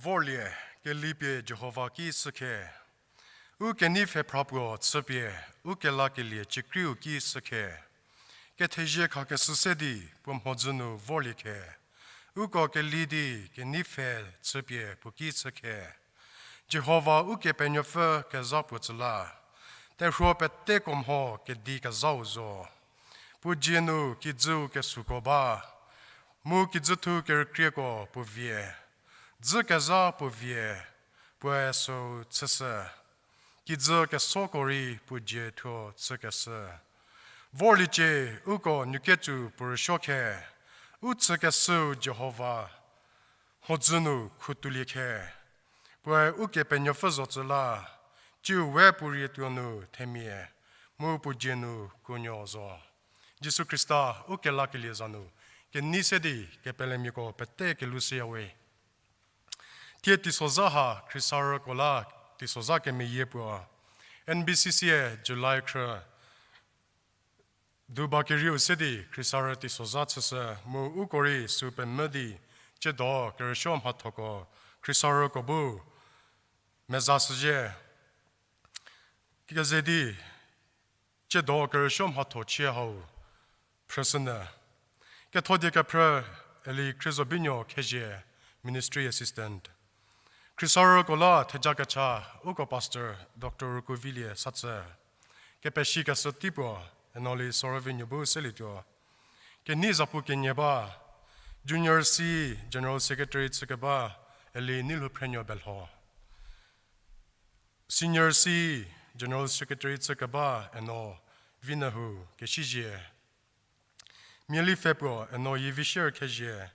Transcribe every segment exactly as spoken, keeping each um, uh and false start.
Vorlie, kelipie Jihova ki shükhe. U kenei pfhe phra puo chüpie, u kelakelie cekriu ki shükhe. Kethezie khakeshü se di puo mhodzü nu vorlie khe. Uko keli di kenei pfhe chüpie puo ki shükhe. Jihova Ukepenuopfü kezha puo tsü la, terhuo peteko mho kedi kezhau zo. Puo dzie nu kijüu kesuko ba, mu kijüthu kerükrieko puo vie. Dzü kezha puo vie, puoe süu chüshü. Kijü kesoko rei puo dzie thuo chükeshü. Vorliecie, uko nuokecü puo rüsuo khe, u chükeshüu Jihova mhodzü nu khutulie khe. Puoe Ukepenuopfü zo tsü la, ciu we puo rietuo nu themia, mu puo dzie nu kuonuo zo. Jisu Khrista u kelakelie za nu, kenei se di kepelemiako pete kelushüyawe. Thie teisozha ha khriesarüko la teisozha kemeyie puo, N B C C-e July khrü duba kerieu se di khriesarü teisozha chüshü mu uko rei süu pemvü di tsiedo kerüsuo mhathoko khriesarüko bu mezashüzhie. Keze di tsiedo kerüsuo mhatho chie hau phrüshünyü. Kethodie kephrü Eli Khriezobinuo Khezhie, Ministry Assistant. Khriesarüko la theja kecha uko Pastor Doctor Rukuvilie Satsü. Kepesikeshü tei puo Enoli Sorovinuo bu selietuo. Kenei zapu kenie ba, Junior C General Secretary chükeba Eli Neilhouphrenuo Belho. Senior C General Secretary chükeba Eno Vinehu Kesizhie. Miali pfhe puo Eno Yivishir Khezhie,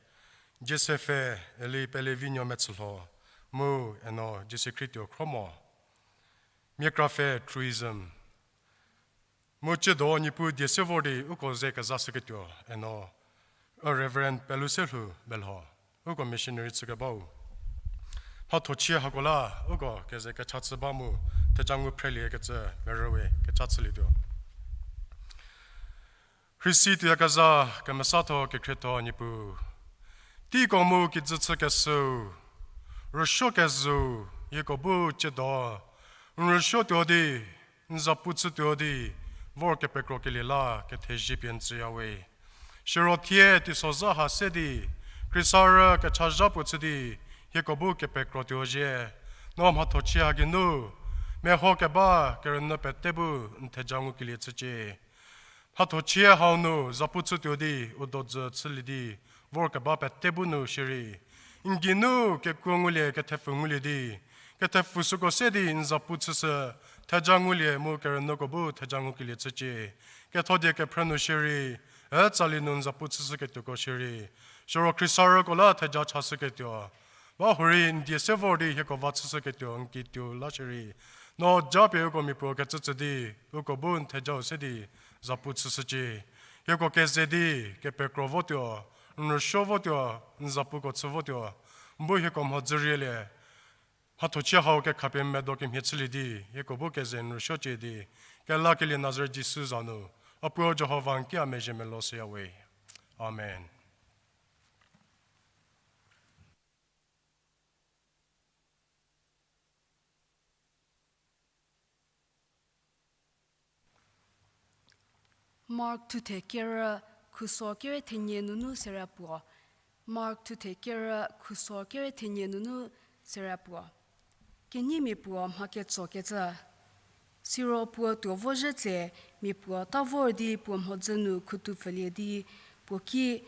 Jese pfhe Eli Pelevinuo Metsülho, mu Eno Jese Khrietuo Khromo. Miakra pfhe Truism. Mu tsiedo Niepuu die se vor di uko ze kezashüketuo Eno, Reverend Peluselhou Belho, uko missionary chükebau. Mhatho chie hako la uko keze kecha chü ba mu theja ngu phreliekecü merüwe kecha chülietuo. Rheisi tuoyakezha kemesatho kekhrietho Niepuu, teiko mu kijü chükeshüu, rüsuo kezhüu, hieko bu tsiedo n rüsuotuo di, n zapu chütuo di, vor kepekrokelie la kethezie pie n tsüyawe. Siro thie teisozha ha se di khriesarü kechazha puo chü di hieko bu kepekrotuo zhie. No mhatho chie ha geinu meho keba kerünyü pete bu n theja ngukelie chücie. Mhatho chie hau nu zapu chütuo di u dodzü chülie di vor keba pete bu nu shierei, n geinu kekuo ngulie kethepfu ngulie di, kethepfu süko se di n zapu chüshü, theja ngulie mu kerünyüko bu theja ngukelie chücie. Kethodie kephrü nu shierei, e tsali nu n zapu chüshüketuoko shierei, siro khriesarüko la theja chashüketuo, ba hurei n die se vor di hieko va chüshüketuo n kituo la shierei, no japie uko mia puo kecü tsü di, uko bu n thejau se di zapu chüshücie. Hieko keze di kepekro votuo, n rüsuo votuo, n zapuko chü votuo, n bu hieko mhodzü rielie. Mhatho chie hau kekhapie medo kemhie chülie di hieko bu keze n rüsuocie di, kelakelie Nazaret Jisu za nu, a puo Jihova n ki a mezhie melo shüyawe. Amen. Mark thuthe kerü, khuso kerü thenie nunu serie puo. Mark thuthe kerü, khuso kerü thenie nunu serie puo. Kenyimia puo mha ketsokecü. Siro puo tuo vozhü tse, mia puo ta vor di puo mhodzü nu khutupfülie di, puo ki,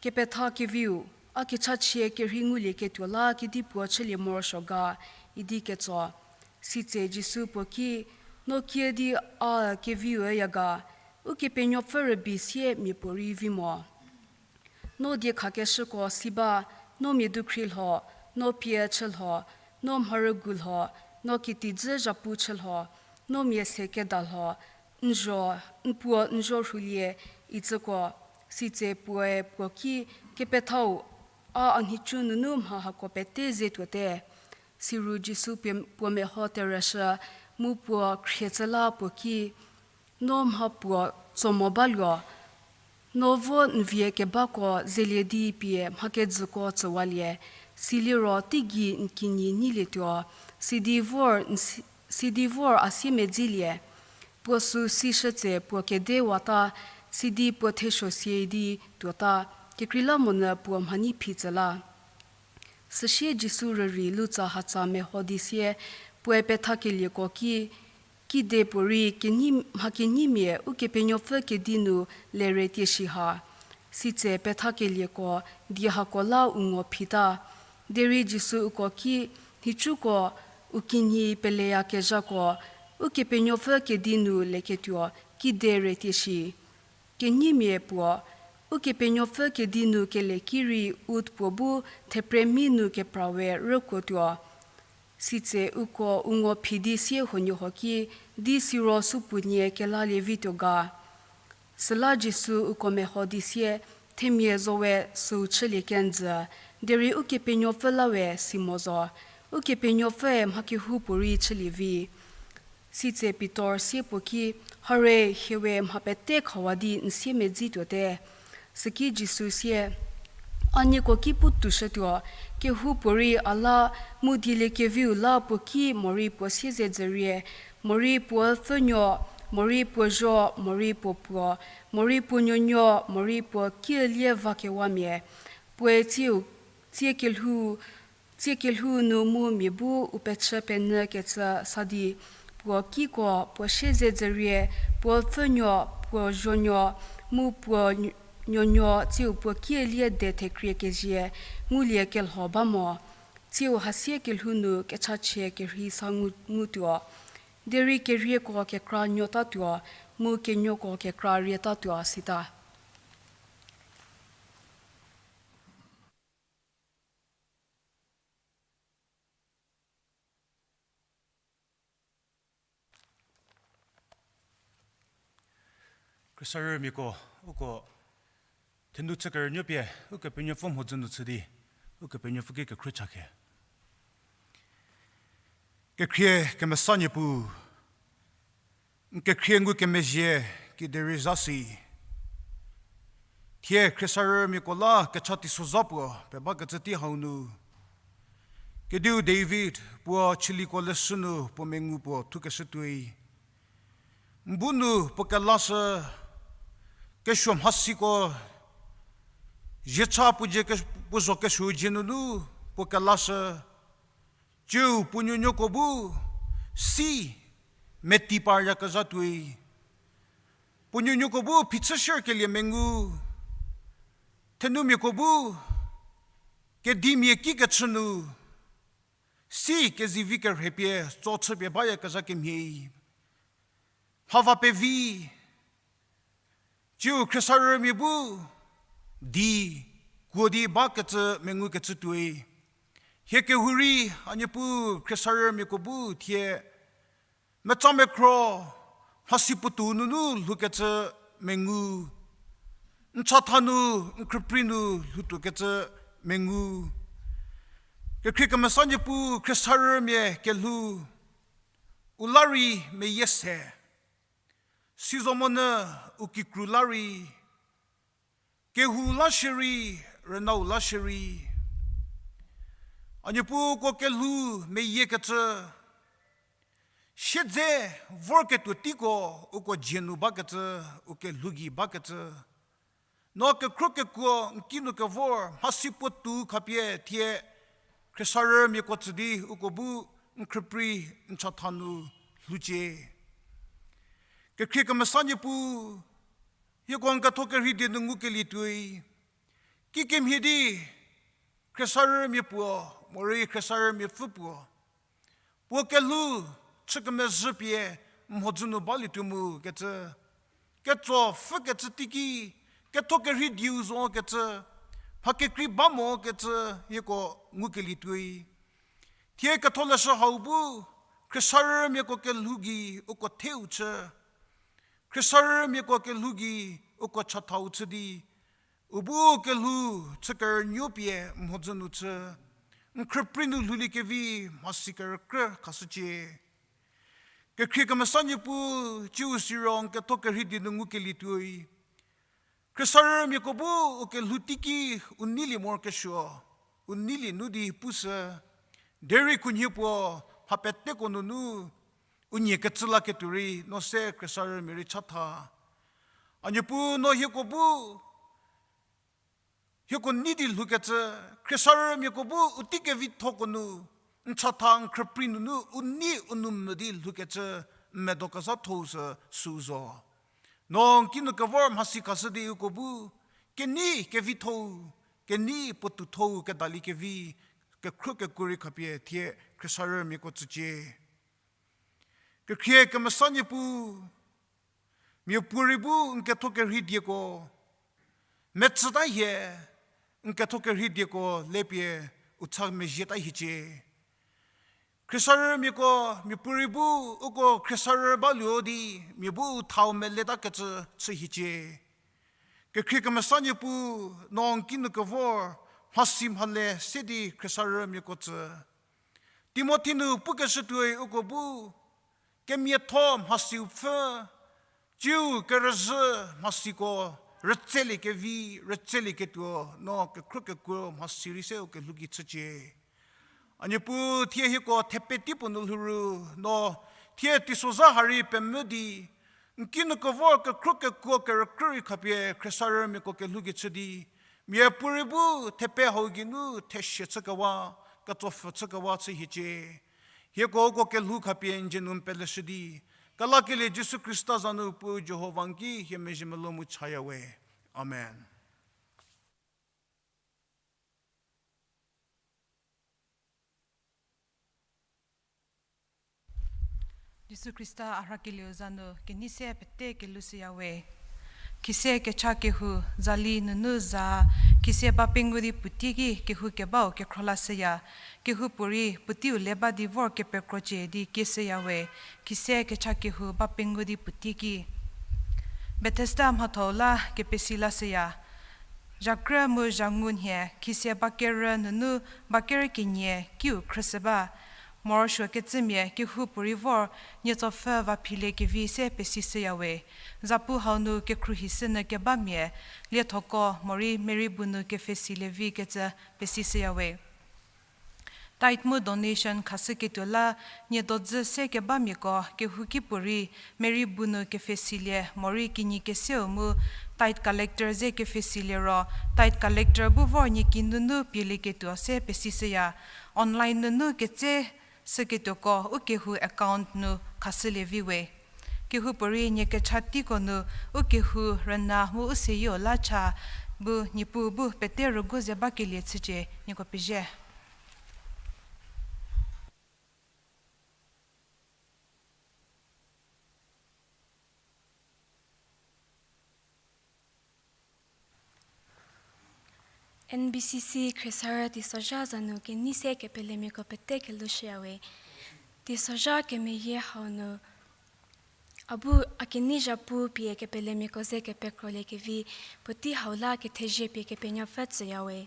Kepetha keviu, a kechachie kerhei ngulieketuo la kedipuo chülie morosuo ga, idi ketso. Sitse Jisu puo ki, No kie di a keviu üya ga, Ukepenuopfü rübei sie mia puorei vi mo. No diekhakeshüko si ba, no mia dukhri lho, no pie chü lho, no mharügu lho, no kitidzü zhapu chü lho, no mia se keda lho, n zo, n puo n zo rhulie, itsüko. Sitse puoe puo ki, Kepethau, a a nhicu nunu mha hako pete ze tuote. Siru Jisu pie-, puo meho terüshü, mu puo khrie tsü la puo ki, No mha puo tso mo baluo, no vo n vie kebako zelie di pie mha kejüko tsüwalie, Siliro teigei n kinyi nyilietuo, sidi vor, sidi vor a siemedzilie. Puo süu sishü tse puo kedewata, sidi puo thesuo sie di tuota, kekreilamonyü puo mhanyi phi tsü la. Süsie Jisu rürei lutsa hatsa meho di sie, puoe pethakelieko ki, kide puorei kenyi, mha kenyimia Ukepenuopfü kedi nu lere tieshi ha. Sitse pethakelieko die hako la u ngo phita. Derei Jisu uko ki, nhicuko, u kinyi peleyakezhako, Ukepenuopfü kedi nu leketuo kide re tieshi. Kenyimia puo, Ukepenuopfü kedi nu keleki rei ut puo bu thepremi nu kepra we rükuotuo. Sitse uko u ngo phi di sie huoniehuo ki, di siro supuonie kelalie vituo ga. Süla Jisu uko meho di sie, themia zo we süu chülie kenjü, derei Ukepenuopfü la we si mo zo, Ukepenuopfüe mha kehoupuorei chülie vi. Sitse Pitor sie puo ki, hare, hie we mha pete khawa di n siemedzituote. Süki Jisu sie, a nieko ki pu toushütuo, kehoupuorei a la, mu dieliekeviu la puo ki morei puo siezedzürie, morei puo pfhünuo, morei puo zuo, morei puo puo, morei puo nuonuo, morei puo kielie vakewamia, puoe tsiu, tsie kelhou, tsie kelhou nu mu mia bu u pechü penyü kecü sa di, puo kiko, puo siezedzürie, puo pfhünuo, puo zuonuo, mu puo nuonuo tsiu puo kielie de thekrie kezie, ngulie kelho ba mo, tsiu hasie kelhou nu kechachie kerhei sa ngu, ngutuo. Derei kerieko kekra nuotatuo, mu kenuoko kekra rietatuo sita. Khriesarümiako, uko thenu chü kerünuopie Ukepenuopfü mhodzü nu chü di, Ukepenuopfü ki kekhrie chakhe. Kekhrie kemesa Niepuu, n kekhrie ngukemezhie kiderei zasi. Thie khriesarümiako la kecha teisozha puo pebakecü tei hau nu, kediu David puo chüliko leshü nu puo mengu puo thukeshü tuoi. N bu nu puo kelashü, kesuo mhasiko, zhiecha puo dzie ke-, puo zho kesuo dzie nunu puo kelashü. Tsiu puo nuonuoko bu si meti paryakezha tuoi. Puo nuonuoko bu phichü shierkelie mengu. Thenumiako bu kedimia ki kechü nu si kezivi kerhei pie tso chüpie bayakezha kemhie. Hava pevi, tsiu khriesarümia bu di kuo di bakecü mengukecü tuoi. Hie kehou rei a Niepuu khriesarümiako bu thie meca mekhro mhasi puotou nunu lhoukecü mengu. N chatha nu, n khrüprei nu lhoutuokecü mengu. Kekhrie kemesa Niepuu khriesarümia kelhou, u la rei meyie se. Sizomonyü u kikru la rei, kehou la shierei, rünau la shierei. A Niepuu uko kelhou meyiekecü, siedze vorketuo teiko uko dzie nu bakecü, u kelhou gei bakecü. No kekhro kekuo n ki nu kevor mhasi puotou khapie thie khriesarümiako tsü di uko bu n khrüprei n chatha nu lhoucie. Kekhrie kemesa Niepuu, hieko n ketho kerhei die nu ngukelie tuoi. Kikemhie di khriesarümia puo, morei khriesarümiapfü puo, puo kelhou chü kemezhü pie mhodzü nu balietuo mu kecü, ketso pfhükecü teiki, ketho kerhei dieu zo kecü, mha kekrei ba mo kecü, hieko ngukelie tuoi. Thie ketholeshü hau bu khriesarümiako kelhou gei uko theu chü, khriesarümiako kelhou gei uko chathau chü di, u bu kelhou chü kerünuo pie mhodzü nu chü, n khrüprei nu lhouliekevi mhasi kerükrü khashücie. Kekhrie kemesa Niepuu, tsiu siro n ketho kerhei die nu ngukelie tuoi. Khriesarümiako bu u kelhou teiki u neilie morokesuo, u neilie nu di pushü, derei khunhie puo mha peteko nunu u nie kecü laketuo rei no se khriesarümia rei chatha. A Niepuu, no hieko bu, hieko nei di lhoukecü, khriesarümiako bu u tei kevithoko nu, n chatha n khrüprei nunu u nei u nou mvü di lhoukecü, n medo kezhatho-u sü süu zo. No n kinu kevor mhasi khashü di uko bu, kenei kevitho-u, kenei puotoutho-u kedaliekevi, kekhruo kekuo rei khapie thie khriesarümiako tsücie. Kekhrie kemesa Niepuu, miapuorei bu n ketho kerhei dieko metsüta hie, n ketho kerhei dieko lepie u cha mezhieta hiecie. Khriesarümiako, miapuorei bu uko khriesarü baluo di mia bu u thau meletakecü chü hiecie. Kekhrie kemesa Niepuu, no n kinu kevor mhasi mhale se di khriesarümiako tsü. Timothi nu pukeshütuoi uko bu, kemiatho mhasiu pfhü, tsiu kerüzhü mhasiko rütseliekevi, rütselieketuo, no kekhruo kekuo mhasi rei se u kelhou gei chücie. A Niepuu, thie hieko thepe tei puo nu lhou ru, no thie teisozha ha rei pemvü di, n kinu kevor kekhruo kekuo kerükrü rei khapie khriesarümiako kelhou gei chü di, miapuorei bu thepe hau geinu thesie chükewa, ketsopfhü chükewa chü hiecie. Hieko uko kelhou khapie n dzie nu n peleshü di, kelakelie Jisu Khrista za nu Puu Jihova n ki hie mezhie melou mu chaya we. Amen. Jisu Khrista a rhakelieu za nu kenei se pete kelhou shüya we. Khise kecha kehou, zali nunu za, khise ba pengou di puotei ki kehou kebau kekhro la shüya, kehoupuorei puoteiu le ba di vor kepekrocie di kieshüya we, khise kecha kehou ba pengou di puotei ki. Bethesda mhatho-u la kepesi la shüya. Zhakrü mu zhangu nhie, khise ba kerü nunu ba kerü kenie kiu khrüshü ba. Morosuokecümia kehoupuorei vor, nietsopfü va philie kevi se pesishüya we. Zapu hau nu kekhruohishü nyü kebamia, liethoko morei merei bu nu kepfhesilie vi kecü pesishüya we. Tithe mu donation khashüketuo la, nie dodzü se kebamiako kehouki puorei merei bu nu kepfhesilie morei kinyi keseu mu tithe collector ze kepfhesilie ro, tithe collector bu vor nie kinunu pielieketuo se pesishüya. Online nunu ketse shüketuoko ukehou account nu khashülie vi we. Kehoupuorei nie kecha teiko nu ukehou rüna mu u seyieu la cha bu Niepuu bu pete rüguo ze bakelie chücie, nieko pezie. N B C C Khriesarü teisozha za nu kenei se kepelemiako pete kelhou shüya we. Teisozha kemeyie hau nu a bu a kenei zhapu pie kepelemiako ze kepekrolie kevi puotei hau la kethezie pie Kepenuopfü tsüya we.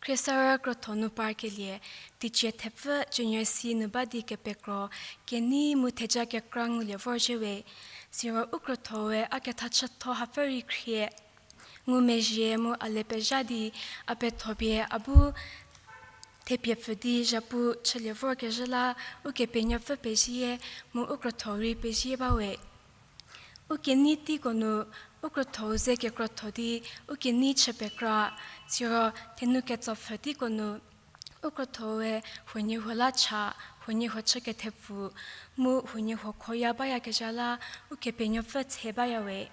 Khriesarü krotho nu parkelie, teicie thepfü Junior C nu ba di kepekro, kenei mu theja kekra ngulie vorzhie we. Siro u krotho we a kethachütho hapfü rei khrie ngumezhie mu a le pezha di a petho pie a bu thepie pfü di zhapu chülie vorkezhü la Ukepenuopfü pezie mu u krotho rei pezie ba we. U kenei teiko nu u krotho-u ze kekrotho di u kenei chü pekra, siro thenu ketsopfü teiko nu u krotho-ue huoniehuo la cha, huoniehuo chü kethepfu, mu huoniehuo khoya bayakezha la Ukepenuopfü tse baya we.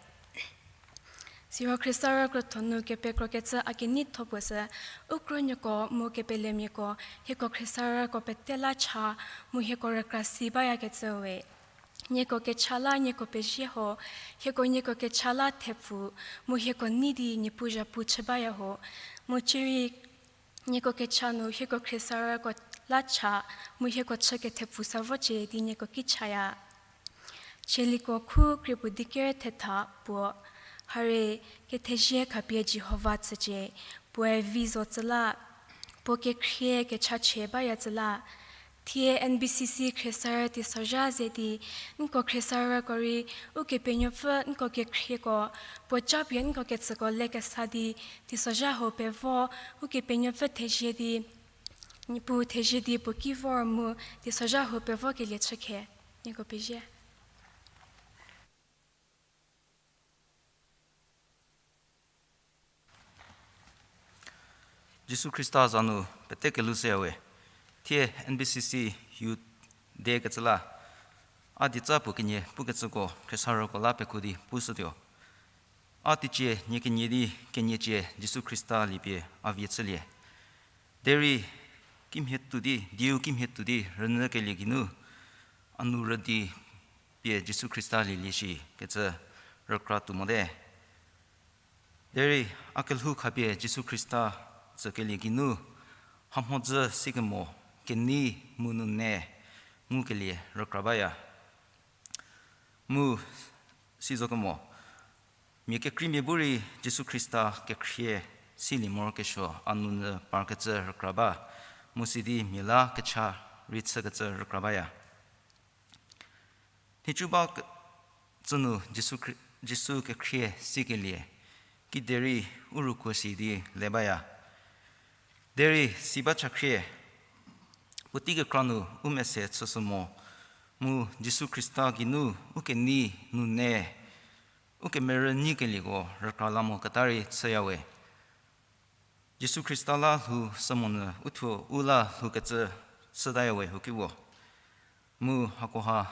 Siro Khriesarü krotho nu kepekrokecü a kenei tho puo sü, u krünuoko mu kepelemiako, hieko Khriesarüko pete la cha, mu hieko rükra si bayakecü we. Nieko kecha la nieko pezie ho, hieko nieko kecha la thepfu, mu hieko nei di Niepuu zhapu chü baya ho, mu cierei nieko kecha nu hieko Khriesarüko la cha, mu hieko chü kethepfu sa vocie di nieko ki chaya. Tsaliko khu krie puo di ker thetha puo, hare, kethezie khapie Jihova tsücie, puoe vi zo tsü la, puo kekhrie kechachie baya tsü la, Thie N B C C khriesarü teisozha ze di, nko khriesarüko rei, Ukepenuopfü nko kekhrieko, puo ca pie nko ketsüko lekesa di, teisozha hou pevo, Ukepenuopfü thezie di, Niepuu thezie di puo ki vor mu, teisozha hou pevo kelie chükhe, nieko pezie. Jisu Khrista za nu pete kelhou shüyawe. Thie N B C C Youth Day kecü la, a dieca puo kenie pukecüko khriesarüko la pekhu di pushütuo. A teicie nie kenie di keniecie Jisu Khrista liepie a vie chülie. Derei kimhie tuo di, dieu kimhie tuo di rünyükelie geinu, a nou rüdi pie Jisu Khrista lielie shi kecü rükra tuo mote. Derei a kelhou khapie Jisu Khrista tsükelie geinu, hamhodzü sikemo kenei mu nune ngukelie rükra baya. Mu sizokemo, mia kekreimia bu rei Jisu Khrista kekhrie silie morokesuo a nounyü parkecü rükra ba, mu sidi mia la kecha rei chükecü rükra baya. Nhicu ba ke-, tsü nu Jisu Khri-, Jisu kekhrie sikelie, kiderei u ruko si di le baya. Derei si ba chakhrie, puotei kekra nu u mese chüshü mo, mu Jisu Khrista geinu u kenei nune, u kemerü nyikelieko rükra la moketa rei chüyawe. Jisu Khrista la lhou shü monyü uthuo u la lhoukecü chütayawe hukipuo. Mu hakoha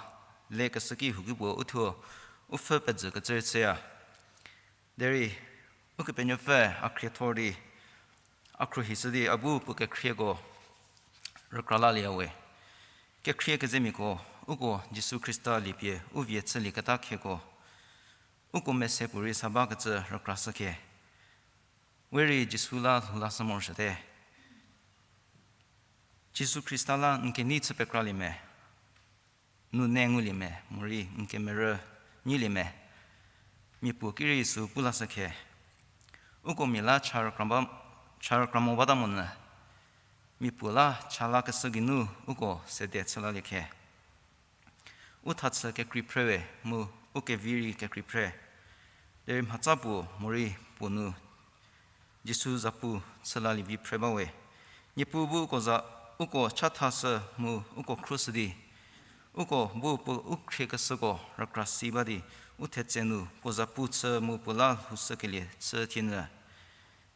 lekeshüki hukipuo uthuo u pfhü pezükecü rei chüya. Derei Ukepenuopfü a khriethor di, a khruohishü di a bu puo kekhrieko rükra lalieyawe. Kekhrie kezemiako, uko Jisu Khrista liepie u vie chülieketa khieko, uko mese puorei sa bakecü rükrashükhe. We rei Jisu la lhou lashü morosuote. Jisu Khrista la n kenei chü pekralie me, nune ngulie me, morei n kemerü nyilie me, mia puo ki rei sü pu lashükhe. Uko mia la cha rükra ba, cha rükra mo bata monyü, mia puo la cha lakeshü geinu uko sede chü laliekhe. U thachü kekrei phre we mu u kevi rei kekrei phre. Derei mhatsa puo morei puo nu Jisu zapu chü lalievi phre bawe. Niepuu bu uko za, uko chathashü mu uko khruoshü di, uko bu puo u khriekeshüko rükra si ba di, u thetse nu puo zapu chü mu puo la lhoushükelie chü thienyü.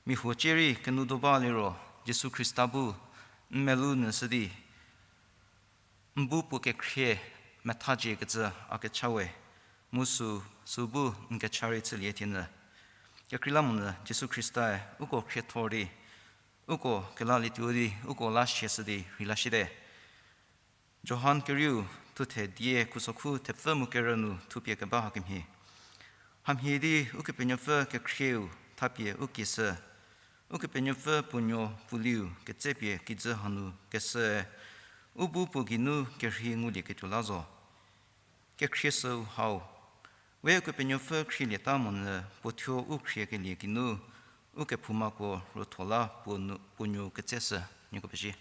Mia huo cie rei kenou do ba liro, Jisu Khrista bu n melou nyüshü di, n bu puo kekhrie methaciekecü a kecha we, mu sü, sü bu n kecha rei chülie thienyü. Kekreilamonyü Jisu Khristae uko khriethor di, uko kelalietuo di, uko la siashü di rheilashüte. Johan kerieu thuthe die khusokhu thepfü mu kerü nu thupie keba hakemhie. Hamhie di Ukepenuopfü kekhrieu thapie u kieshü. Ukepenuopfü puo nuo puo liu ketsepie kijü hanu keshüe, u bu puo geinu kerhei ngulieketuo la zo. Kekhrie süu hau. We Ukepenuopfü khrielieta monyü puo thuo u khriekelie geinu, ukephoumako ruotho la puo nu, puo nuo ketseshü. Nieko pezie.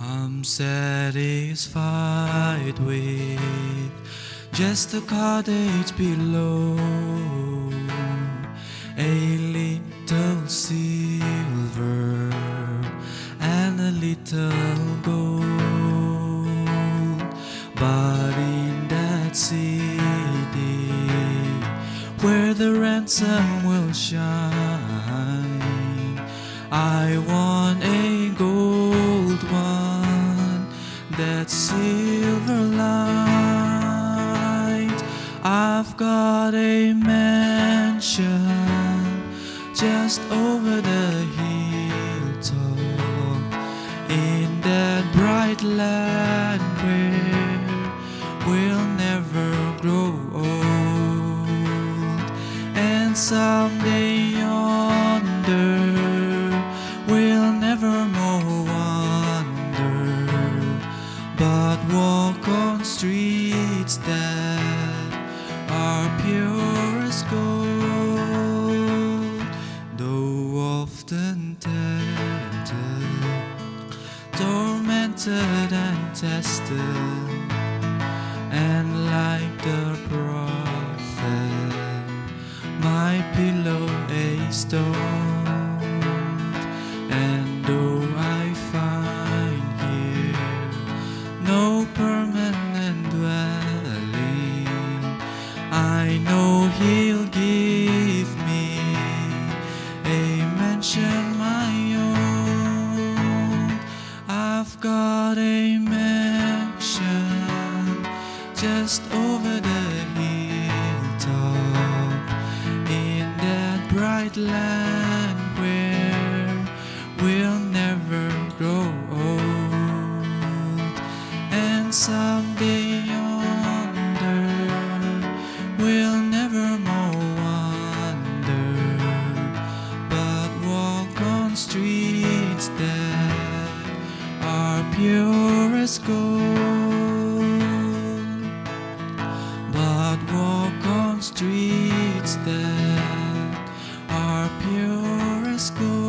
I'm satisfied with just a cottage below, a little silver and a little gold. But in that city where the ransom will shine, I want a gold one, that silver light. I've got a mansion Just over the hilltop, in that bright land where we'll never grow old, and someday yonder we'll never more wander, but walk on streets that are pure as gold. Though often tempted, tormented and tested, and like the prophet, my pillow a stone. And though I find here no permanent dwelling, I know he'll give me a mansion my own. I've got a mansion just over the hilltop, in that bright land where we'll never grow old. And someday yonder we'll never more wander, but walk on streets that are pure as gold, but walk on streets that are pure as gold.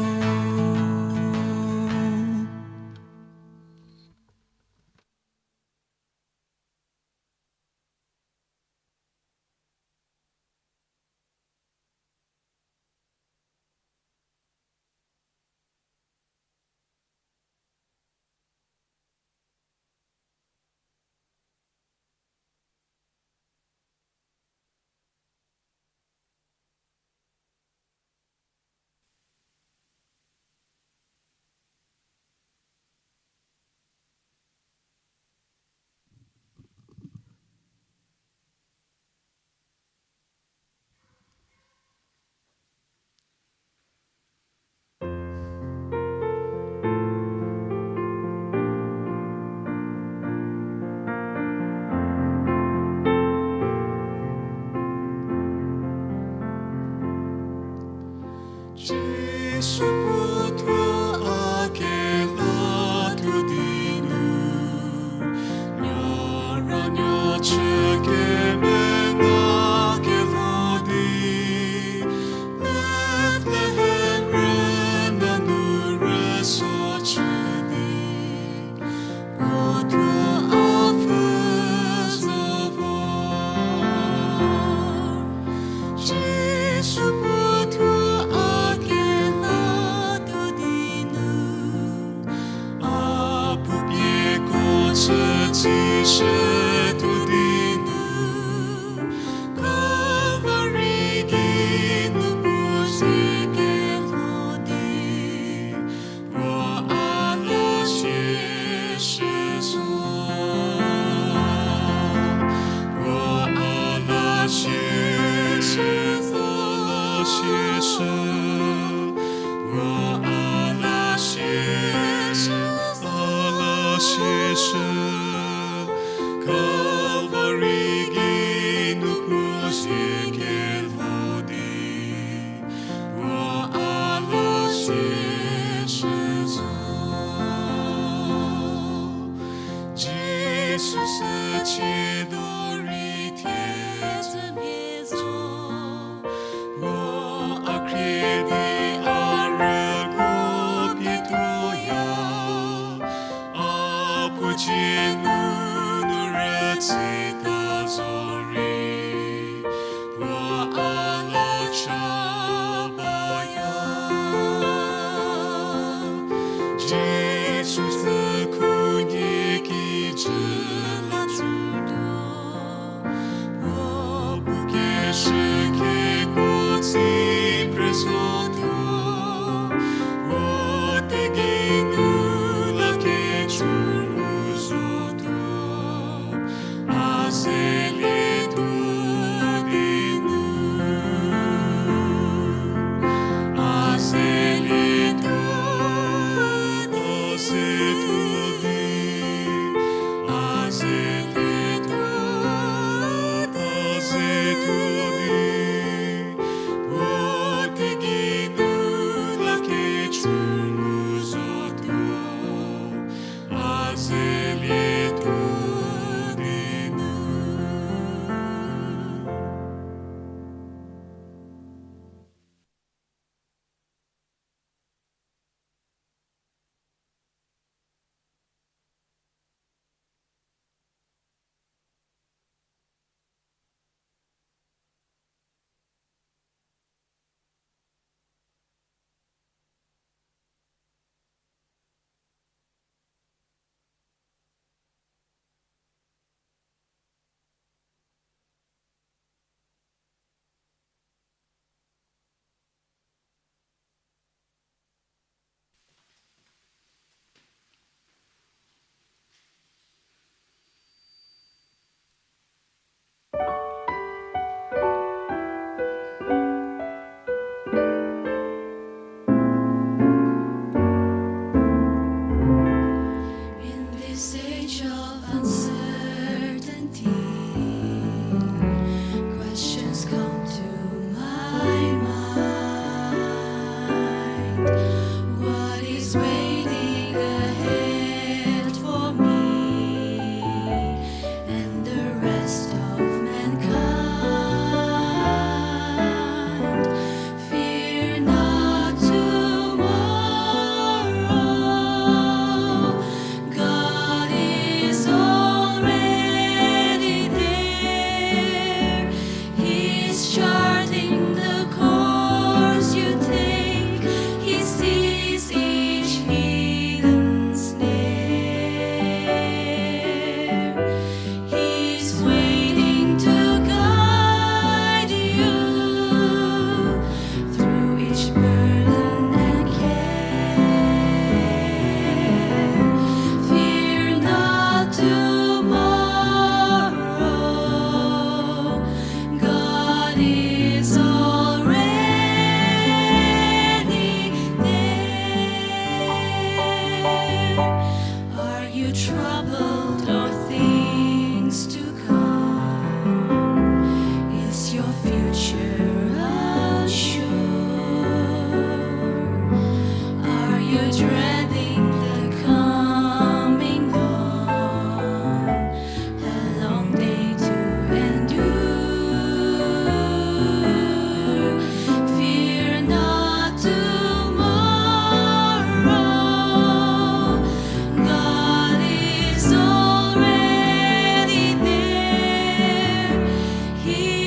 Jisu puo thuo a kelatuo di nu, nya ra nya chü kemena kelho di, Bethlehem rüna nu rüso chü di, puo thuo a pfhü zo vor. Jisu puo thuo a kelatuo di nu, a puo pieko chü tsishütuo di nu, Kalvari geinu puo zie kelho di, puo a la sieshü zo, puo a la sieshü zo, la sieshü, puo a la sieshü zo, la sieshü. Kalvari geinu puo zie kelho di, puo a la sieshü zo. Jisu sü chiedo rei thiedzü mhie zo, puo a khrie di a rüko pietuoya, a puo dzie nunu rütsita zorei,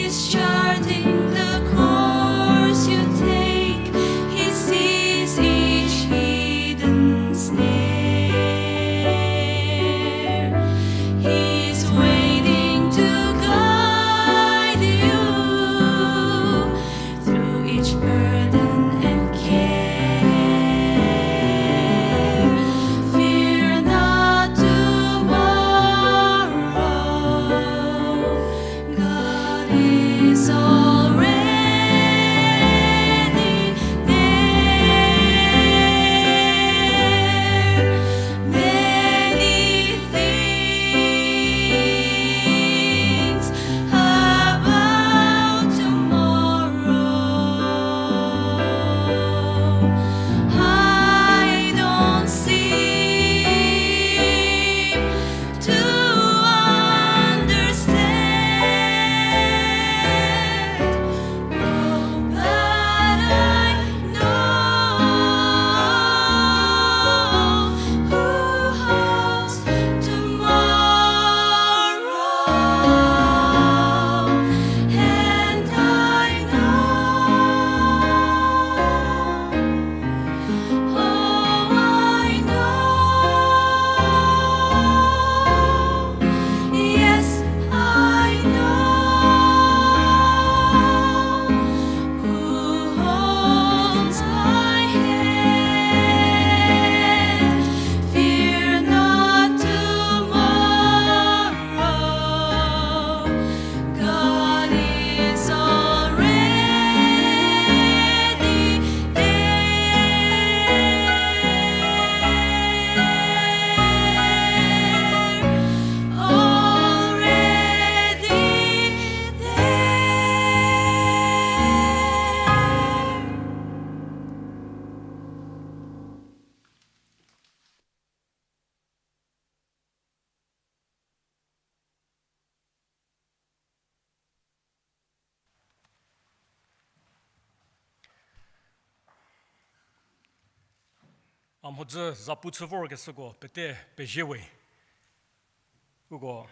Charting the course you take, he sees each hidden snare. He's waiting to guide you through each burden and care. Fear not tomorrow. God is already there. Many things about tomorrow I don't seem to understand. Oh, but I know who holds tomorrow, and I know, oh, I know, yes, I know who holds my hand. Fear not tomorrow. God is already there. Already there. A mhodzü zapu chü vorkeshüko pete pezie we. Uko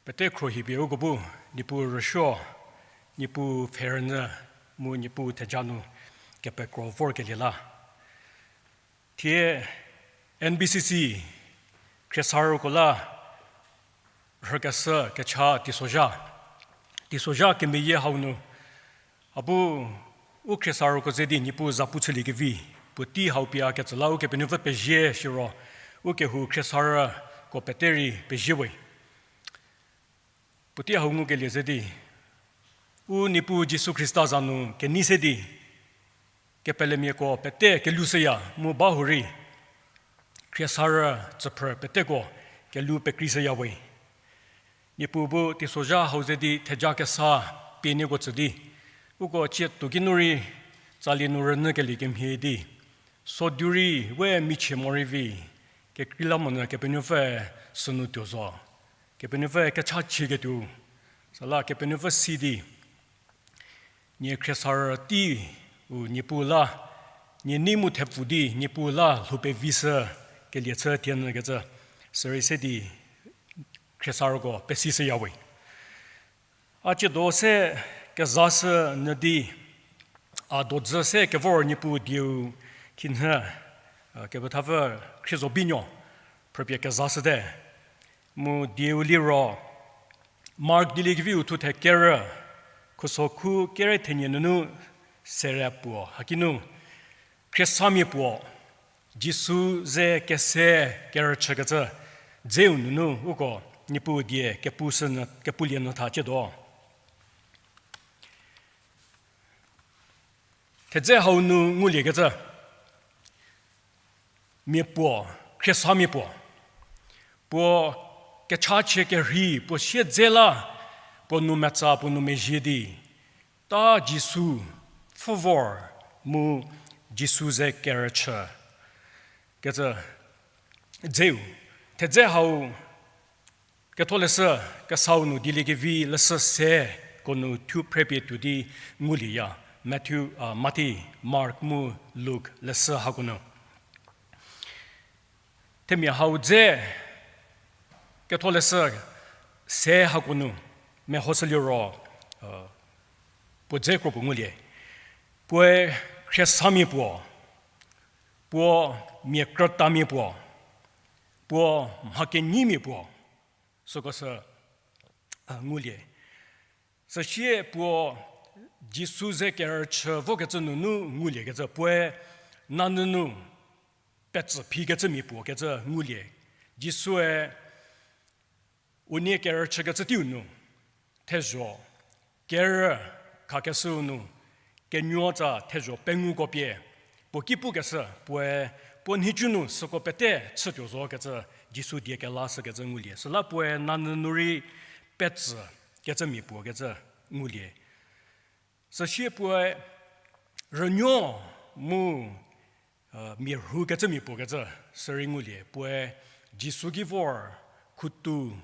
pete khruohipie uko bu Niepuu rüsuo, Niepuu pfhe rünyü mu Niepuu theja nu kepekro vorkelie la. Thie N B C C khriesarüko la rhükeshü kecha teisozha, teisozha kemeyie hau nu, a bu u khriesarüko ze di Niepuu zapu chüliekevi, puotei hau pie a ketsü la Ukepenuopfü pezie shiro, u kehou khriesarüko pete rei pezie we. Puotei hau ngukelie ze di, u Niepuu Jisu Khrista za nu kenei se di, kepelemiako pete kelushüya mu bahurei khriesarü tsüphrü peteko kelu pekreishüya we. Niepuu bu teisozha hau ze di theja kesa pie nieko tsü di, uko tsie tuo ki nu rei tsali nu rünyükelie kemhie di, sodu rei we michie morei vi, kekreilamonyü Kepenuopfü sünu tuo zo. Kepenuopfü kechachieketuo, süla Kepenuopfü si di nie khriesarü tei u Niepuu la, nie nei mu thepfu di Niepuu la lhou pevishükelie chü thienyükecü, sürei se di khriesarüko pesishüya we. A tsiedo se kezashü nyü di, a dodzü se kevor Niepuu dieu khinhie, kepethapfü Khriezobeinuo phrüpie kezashüte. Mu dieu liro, Mark dieliekeviu thuthe kerü, khusokhu kere thenie nunu sere puo, hakinu, Khriesamia puo, Jisu ze kese kerüchükecü dzeu nunu uko Niepuu die kepushü nyü, kepulie nyü tha tsiedo. Thedze hau nu nguliekecü, mia puo, Khriesamia puo, puo kechachie kerhei, puo siedze la, puo nou metsa, puo nou mezhie di, ta Jisu pfhü vor mu Jisu ze kerüchü kecü dzeu, thedze hau Ketholeshü Kesau nu dieliekevi leshü se ko nu thu phrepie tuo di ngulieya, Mathi, a, Mathi, Mark mu Luk leshü hako nu. Themia hau dze Ketholeshü se hako nu Mehoshüliro, puo dze kro puo ngulie. Puoe khriesamiau puo, puo mia krütamia puo, puo mha kenyimia puo, süko sü ngulie. Süsie puo Jisu ze kerüchü vokecü nunu nguliekecü puoe nanunu petsü phikecümia puo kecü ngulie. Jisue unie kerüchükecü teiu nu thezho kerü khakeshüu nu kenuotsa thezho penguko pie puo ki pukeshü puoe puo nhicu nu süko pete chütuo zokecü Jisu die kelashükecü ngulie. Süla puoe nanunu rei petsü kecümia puo kecü ngulie. Süsie puoe rünuo mu mia rhukecümia puo kecü sürei ngulie. Puoe Jisu ki vor khutu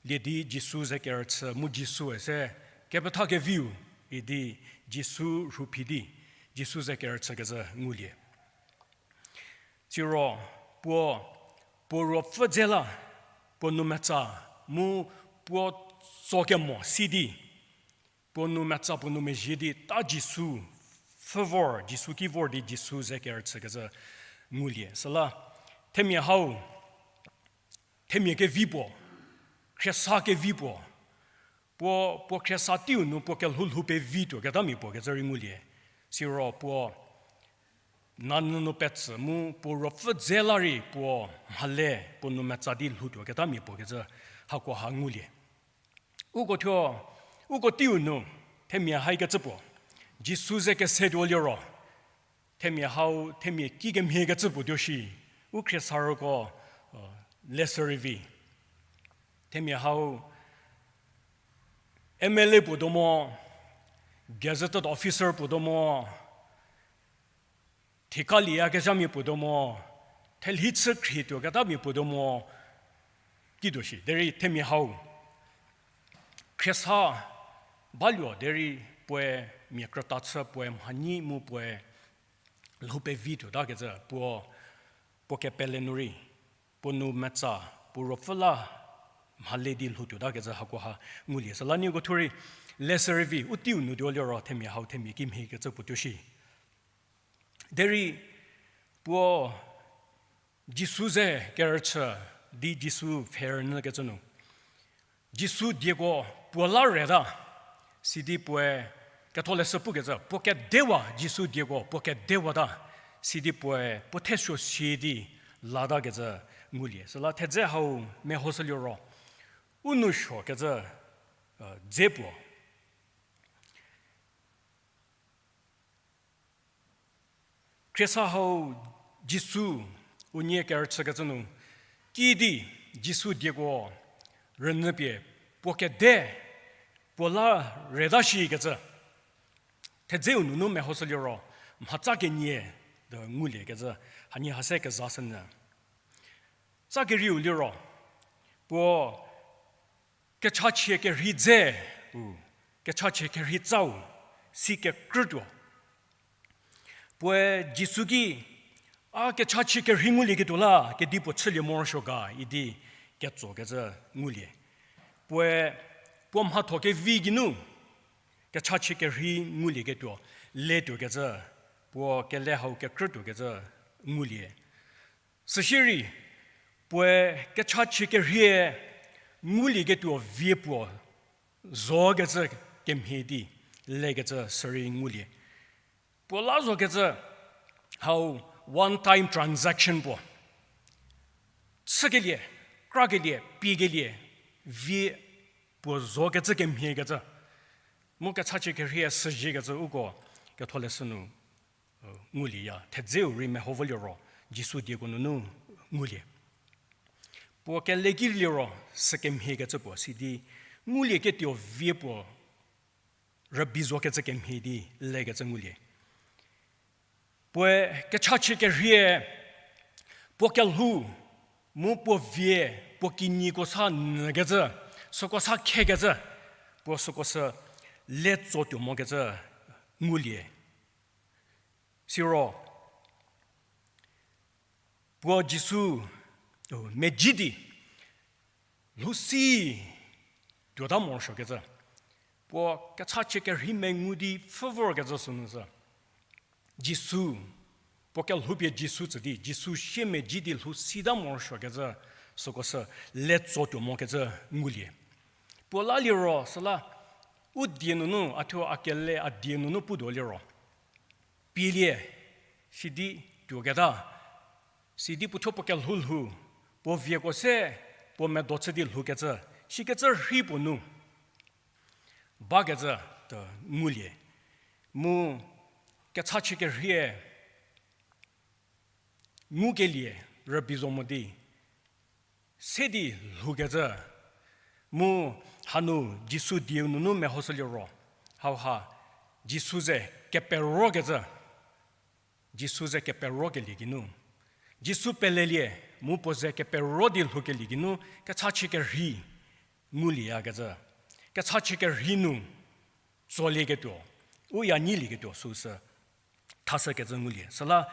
lie di Jisu ze kerüchü mu Jisue se kepetha keviu idi Jisu rhuphi di Jisu ze kerüchükecü ngulie. Siro puo, puo ruopfü dze la, puo nou metsa mu puo tsokemo si di, puo nou metsa puo nou mezhie di ta Jisu pfhü vor, Jisu ki vor di Jisu ze kerüchükecü ngulie. Süla themia hau, themia kevi puo, khriesa kevi puo, puo, puo khriesa teiu nu puo kelhou lhou pevi tuoketamia puo kecü rei ngulie. Siro puo nanunu petsü mu puo ruopfü dze la rei puo mhale puo nou metsa di lhou tuoketamia puo kecü hakoha ngulie. Uko thuo, uko teiu nu themia haikecü puo Jisu ze kesetuo liro, themia hau themia ki kemhiekecü puo tuo shi, u khriesarüko leshü rei vi. Themia hau M L A puo do mo, gazetted officer puo do mo, thika lieyakezhamia puo do mo, thelhi chü khrie tuoketamia puo do mo, kituo shi derei themia hau khriesa baluo derei puoe mia krüta chü puoe mhanyi mu puoe lhou pevi tuotakecü puo, puo kepele nu rei puo nou metsa puo ruopfü la mhale di lhou tuotakecü hakoha ngulie. Süla nieko thuo rei leshü rei vi, u teiu nu tuo liro themia hau themia kimhiekecü puo tuo shi. Derei puo Jisu ze kerüchü di Jisu pfhe rünyükecü nu Jisu dieko puo la reta, sidi puoe ketholeshü pukecü puo kedewa, Jisu dieko puo kedewata, sidi puoe puo thesuo si di latakecü ngulie. Süla thedze hau mehoshüliro u nou suokecü dze puo khriesa hau Jisu unie kerüchükecü nu kiüdi Jisu dieko rünyüpie puo kede puo la reta shikecü thedzeu nunu mehoshüliro mhatsa kenie de nguliekecü hanie hase kezashünyü. Tsa kerieu liro puo kechachie kerhei dzeu, kechachie kerhei tsau si kekrütuo. Puoe Jisu ki, a kechachie kerhei ngulieketuo la kedi puo chülie morosuo ga idi ketsokecü ngulie. Puoe puo mhatho kevi geinu kechachie kerhei ngulieketuo letuokecü, puo kele hau kekrütuokecü ngulie. Süsierei puoe kechachie kerhei ngulieketuo vie puo zokecü kemhie di lekecü sürei ngulie. Puo la zokecü hau one time transaction puo. Chükelie, krakelie, piekelie, vie puo zokecü kemhiekecü. Mu kechachie kerhei süziekecü uko ketholeshü nu ngulieya, thedzeu rei meho vo liro Jisu dieko nunu ngulie. Puo kele ki liro sükemhiekecü puo sidi ngulieketuo vie puo rübei zokecü kemhie di lekecü ngulie. Puoe kechachie kerhei puo kelhou mu puo vie puo kinyiko sa nyükecü, süko sa khekecü, puo süko sü le tsotuo mokecü ngulie. Siro puo Jisu mezhie di lhou si tuota puo kechachie kerhei mengu di pfhü vorkecü sünu sü. Jisu, puo kelhoupie Jisu tsü di, Jisu siemedzi di lhou sita morosuokecü süko sü letso tuo mokecü ngulie. Puo la liro süla, u die nunu, a thuo a kele a die nunu putuo liro, pielie, sidi tuoketa, sidi puothuo puo kelhou lhou, puo vieko se, puo medo chü di lhoukecü, sikecü rhei puo nu bakecü, tuo ngulie. Mu kechachie kerhei ngukelie rübei zo mo di, se di lhoukecü. Mu hanu Jisu dieu nunu mehoshü liro, hauha Jisu ze keperokecü, Jisu ze keperokelie geinu, Jisu pelelie, mu puo ze kepero di lhoukelie geinu, kechachie kerhei ngulieyakecü, kechachie kerhei nu tsolieketuo, u ya nyilieketuo süu sü thashükecü ngulie. Süla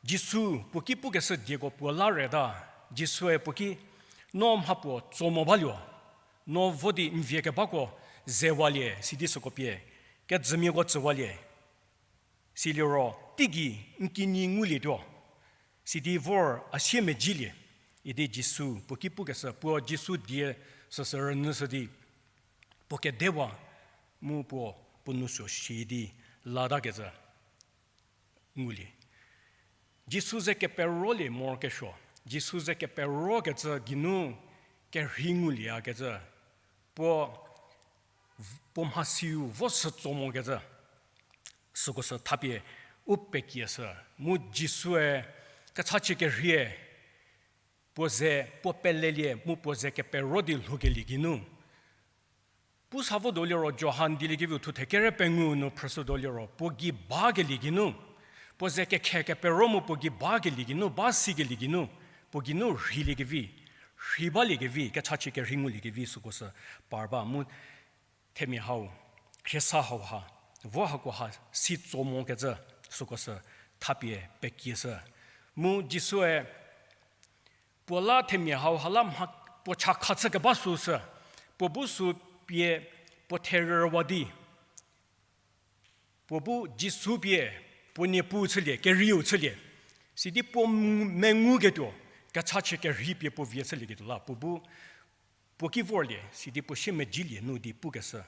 Jisu puo ki pukeshü dieko puo la reta, Jisue puo ki, no mha puo tso mo baluo, no vo di n vie kebako zewalie, sidi süko pie kejümiako tsüwalie. Siliro teigei n kinyi ngulietuo, sidi vor a siemedzilie, idi Jisu puo ki pukeshü, puo Jisu die süsü rünyüshü di, puo kedewa mu puo puo nou suo shi di latakecü ngulie. Jisu ze keperolie morokesuo, Jisu ze keperokecü geinu kerhei ngulieyakecü, puo, puo mhasiu vo sü tso mokecü, süko sü thapie u pekieshü, mu Jisue kechachie kerheie puo ze, puo pelelie mu puo ze kepero di lhoukelie geinu. Pu sa votuo liro Johan Dieliekeviu thuthe kere pengou nu phrüshütuo liro, puo gei bakelie geinu, puo ze kekhe kepero mu puo gei bakelie geinu, ba sikelie geinu, puo geinu rheiliekevi, rhei baliekevi, kechachie kerhei nguliekevi süko sü par ba mu themia hau, khriesa hauha, vo hakoha si tso mokecü süko sü thapie pekieshü. Mu Jisue puo la themia hauha la mha puo chakha chü keba süu sü, puo bu sü pie puo therüwa di, puo bu Jisu pie puo Niepuu chülie, kerieu chülie, sidi puo menguketuo kechachie kerhei pie puo vie chülieketuo la, puo bu puo ki vorlie, sidi puo siemedzilie nu di pukeshü.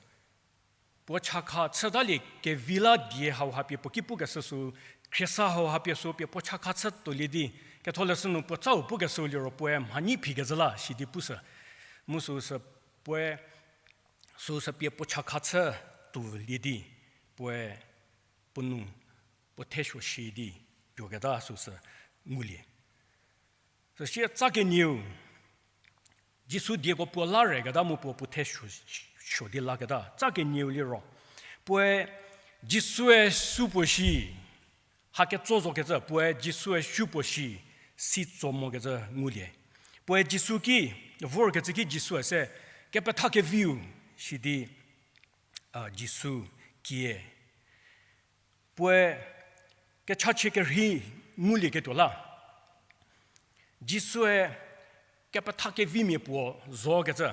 Puo chakha chütalie kevi la die hauha pie puo ki pukeshü süu, khriesa hauha pie süu pie puo chakha chü tuolie di, ketholeshü nu puo tsau pukeshüu liro puoe mhanyi phikecü la sidi pushü. Mu süu sü puoe, süu sü pie puo chakha chü tuolie di, puoe puo nou, puo thesuo shi di tuoketa süu sü ngulie. Süsie tsa kenieu, Jisu dieko puo la reketa mu puo puo thesuo, suo di laketa. Tsa kenieu liro, puoe Jisue supuo shi, ha ketso zokecü, puoe Jisue supuo shi, si tso mokecü ngulie. Puoe Jisu ki, vorkecü ki Jisue se, kepetha keviu, sidi, a, Jisu kie. Puoe kechachie kerhei ngulieketuo la, Jisue kepetha kevimia puo zokecü.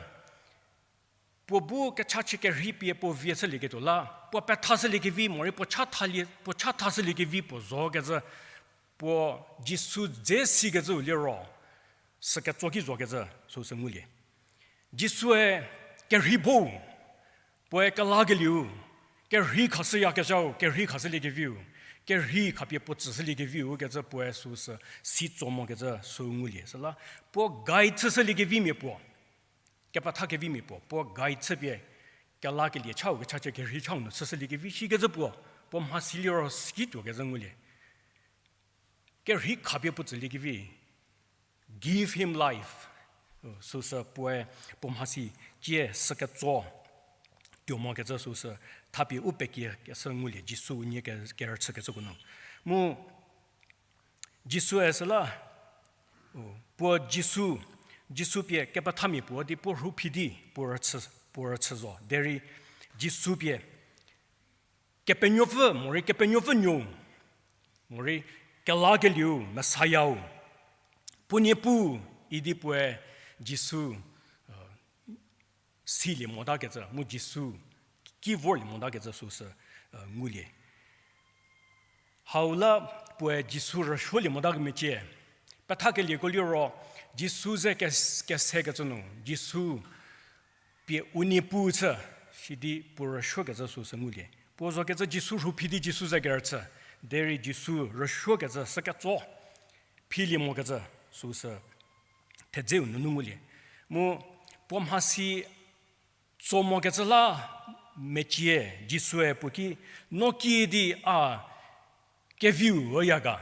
Puo bu kechachie kerhei pie puo vie chülieketuo la, puo pethashüliekevi morei puo chatha, puo chathashüliekevi puo zokecü. Puo Jisu dze sikecüu liro, süketso ki zokecü süu sü ngulie. Jisue kerhei bo, puoe kelakelieu, kerhei khashüyakezhau, kerhei khashüliekeviu, kerhei khapie puo tsüshüliekeviu kecü puoe süu sü si tso mokecü süu ngulie. Süla puo guide chüshüliekevimia puo, kepetha kevimia puo, puo guide chüpie kelakelie chau, kechachie kerhei chau nu chüshüliekevi shikecü puo, puo mhasi liro si tuokecü ngulie. Kerhei khapie puo tsüliekevi, give him life. Süu sü puoe puo mhasi cie süketso tuo mokecü süu sü thapie u pekiekeshü ngulie Jisu unie ke, kerüchükecüko nu. Mu Jisue süla, puo Jisu, Jisu pie kepethamia puo di puo rhu phi di puo rüchü, puo rüchü zo. Derei Jisu pie Kepenuopfü, morei Kepenuopfü Nuou, morei kelakelieu, Messiah-u, puo Niepuu idi puoe Jisu silie motakecü, mu Jisu ki vorlie motakecü süsü ngulie. Hau la puoe Jisu rüsuolie mota kemecie. Pethakelieko liro Jisu ze kes- kesekecü nu, Jisu pie u Niepuu chü, sidi puo rüsuokecü süsü ngulie. Puo zokecü Jisu rhu phi di Jisu ze kerüchü, derei Jisu rüsuokecü süketso philie mokecü süsü thedzeu nunu ngulie. Mu puo mhasi tso mokecü la mecie, Jisue puo ki, no kiüdi a keviu üya ga.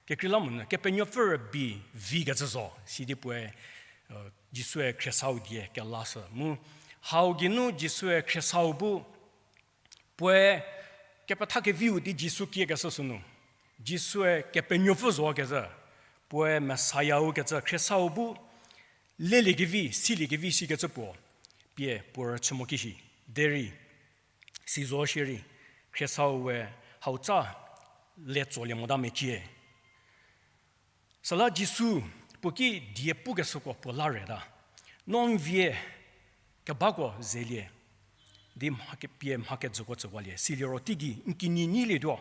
Kekreilamonyü Kepenuopfü rübei vikecü zo, sidi puoe Jisue khriesau die kelashü. Mu hau geinu Jisue khriesau bu puoe kepetha keviu di Jisu kiekeshü sünu, Jisue Kepenuopfü zokecü, puoe Messiah-u kecü khriesau bu leliekevi, siliekevi sikecü puo pie puo rüchü mo ki shi. Derei sizo shierei, khriesau we hau tsa le tsolie mota mecie. Süla Jisu puo ki die pukeshüko puo la reta, no n vie kebako zelie di mha kepie mha kejüko tsüwalie, siliro teigei n kinyi nyilietuo,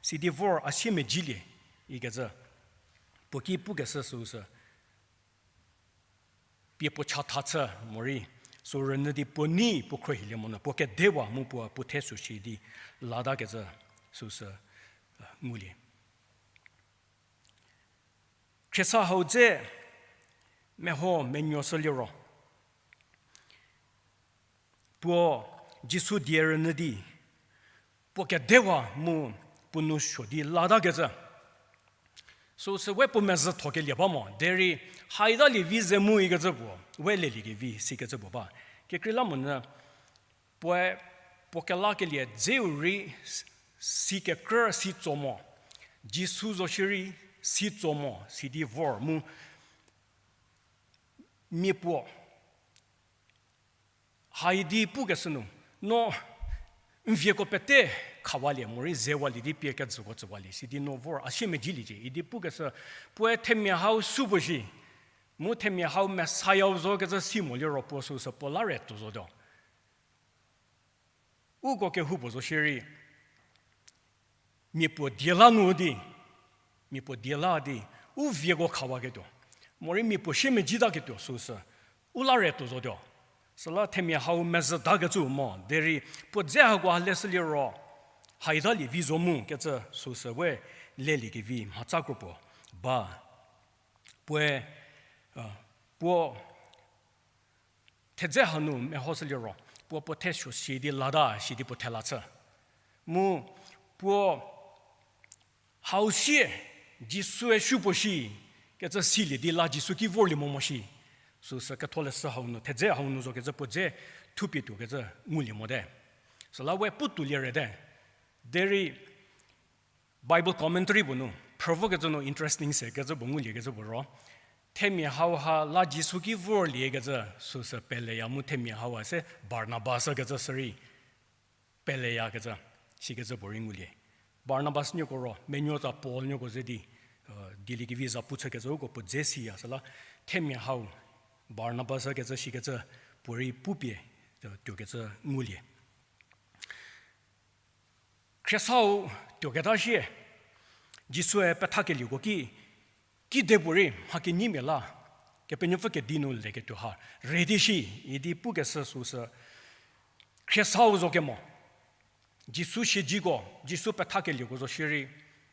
sidi vor a sie medzilie, ikecü puo ki pukeshü süsü pie puo chatha chü morei, sü rünyü di puo nei puo khruohilie monyü puo kedewa mu puo puo the süshi di latakecü süsü ngulie. Khriesa hau dze meho menuoshü liro, puo Jisu die rünyü di puo kedewa mu puo nou suo di latakecü süsü we puo mezhü thokelie ba mo, derei haitalie vi ze mu ikecü puo, we leliekevi sikecü puo ba. Kekreilamonyü puoe puo kelakelie dzeu rei si kekrü si tso mo, Jisu zo shierei si tso mo, sidi vor mu mia puo haidi pukeshü nu, no n vieko pete khawalie morei zewalie di pie kejüko tsüwalie, sidi no vor a sie medzieliecie idi pukeshü, puoe themia hau supuo shi, mu themia hau Messiah-u zokecü si mo liro puo süsü puo la re tuo zotuo. Uko kehoupuo zo shierei, mia puo die la nu di, mia puo die la di, u vieko khawaketuo, morei mia puo sie medzitaketuo süsü u la re tuo zotuo. Süla themia hau mezhü takecü mo, derei puo dze hako ha leshü liro, haitalie vi zo mu kecü süsü we leliekevi mhatsa kro puo ba. Puoe, puo thedze hanu mehoshü liro, puo puo the suo si di lata shi di puo thela chü. Mu puo hau sie Jisue supuo shi kecü silie di la Jisu ki vorlie mo mo shi. Süsü ketholeshü hau nu, thedze hau nu zokecü puo dze thupie tuokecü ngulie mote. Süla we pu tuolie rete. Derei Bible commentary puo nu, phrü vokecü nu interesting se kecü puo nguliekecü puo ro, themia hau ha la Jisu ki vorliekecü süsü peleya mu themia hau ha se Barnabas kecü sürei peleyakecü, sikecü puorei ngulie. Barnabas nieko ro, menuo tsa Paul nieko ze di, dieliekevi za pu chükecü uko puo dze siya süla, themia hau Barnabas kecü sikecü puorei pupie tuokecü ngulie. Khriesau tuoketa sie, Jisue pethakelieko ki, kidepuorei mha kenyimia la, Kepenuopfü kedi nu leketuo ha, redi shi, idi pukeshü süsü, khriesau zo kemo. Jisu siezeko, Jisu pethakelieko zo shierei,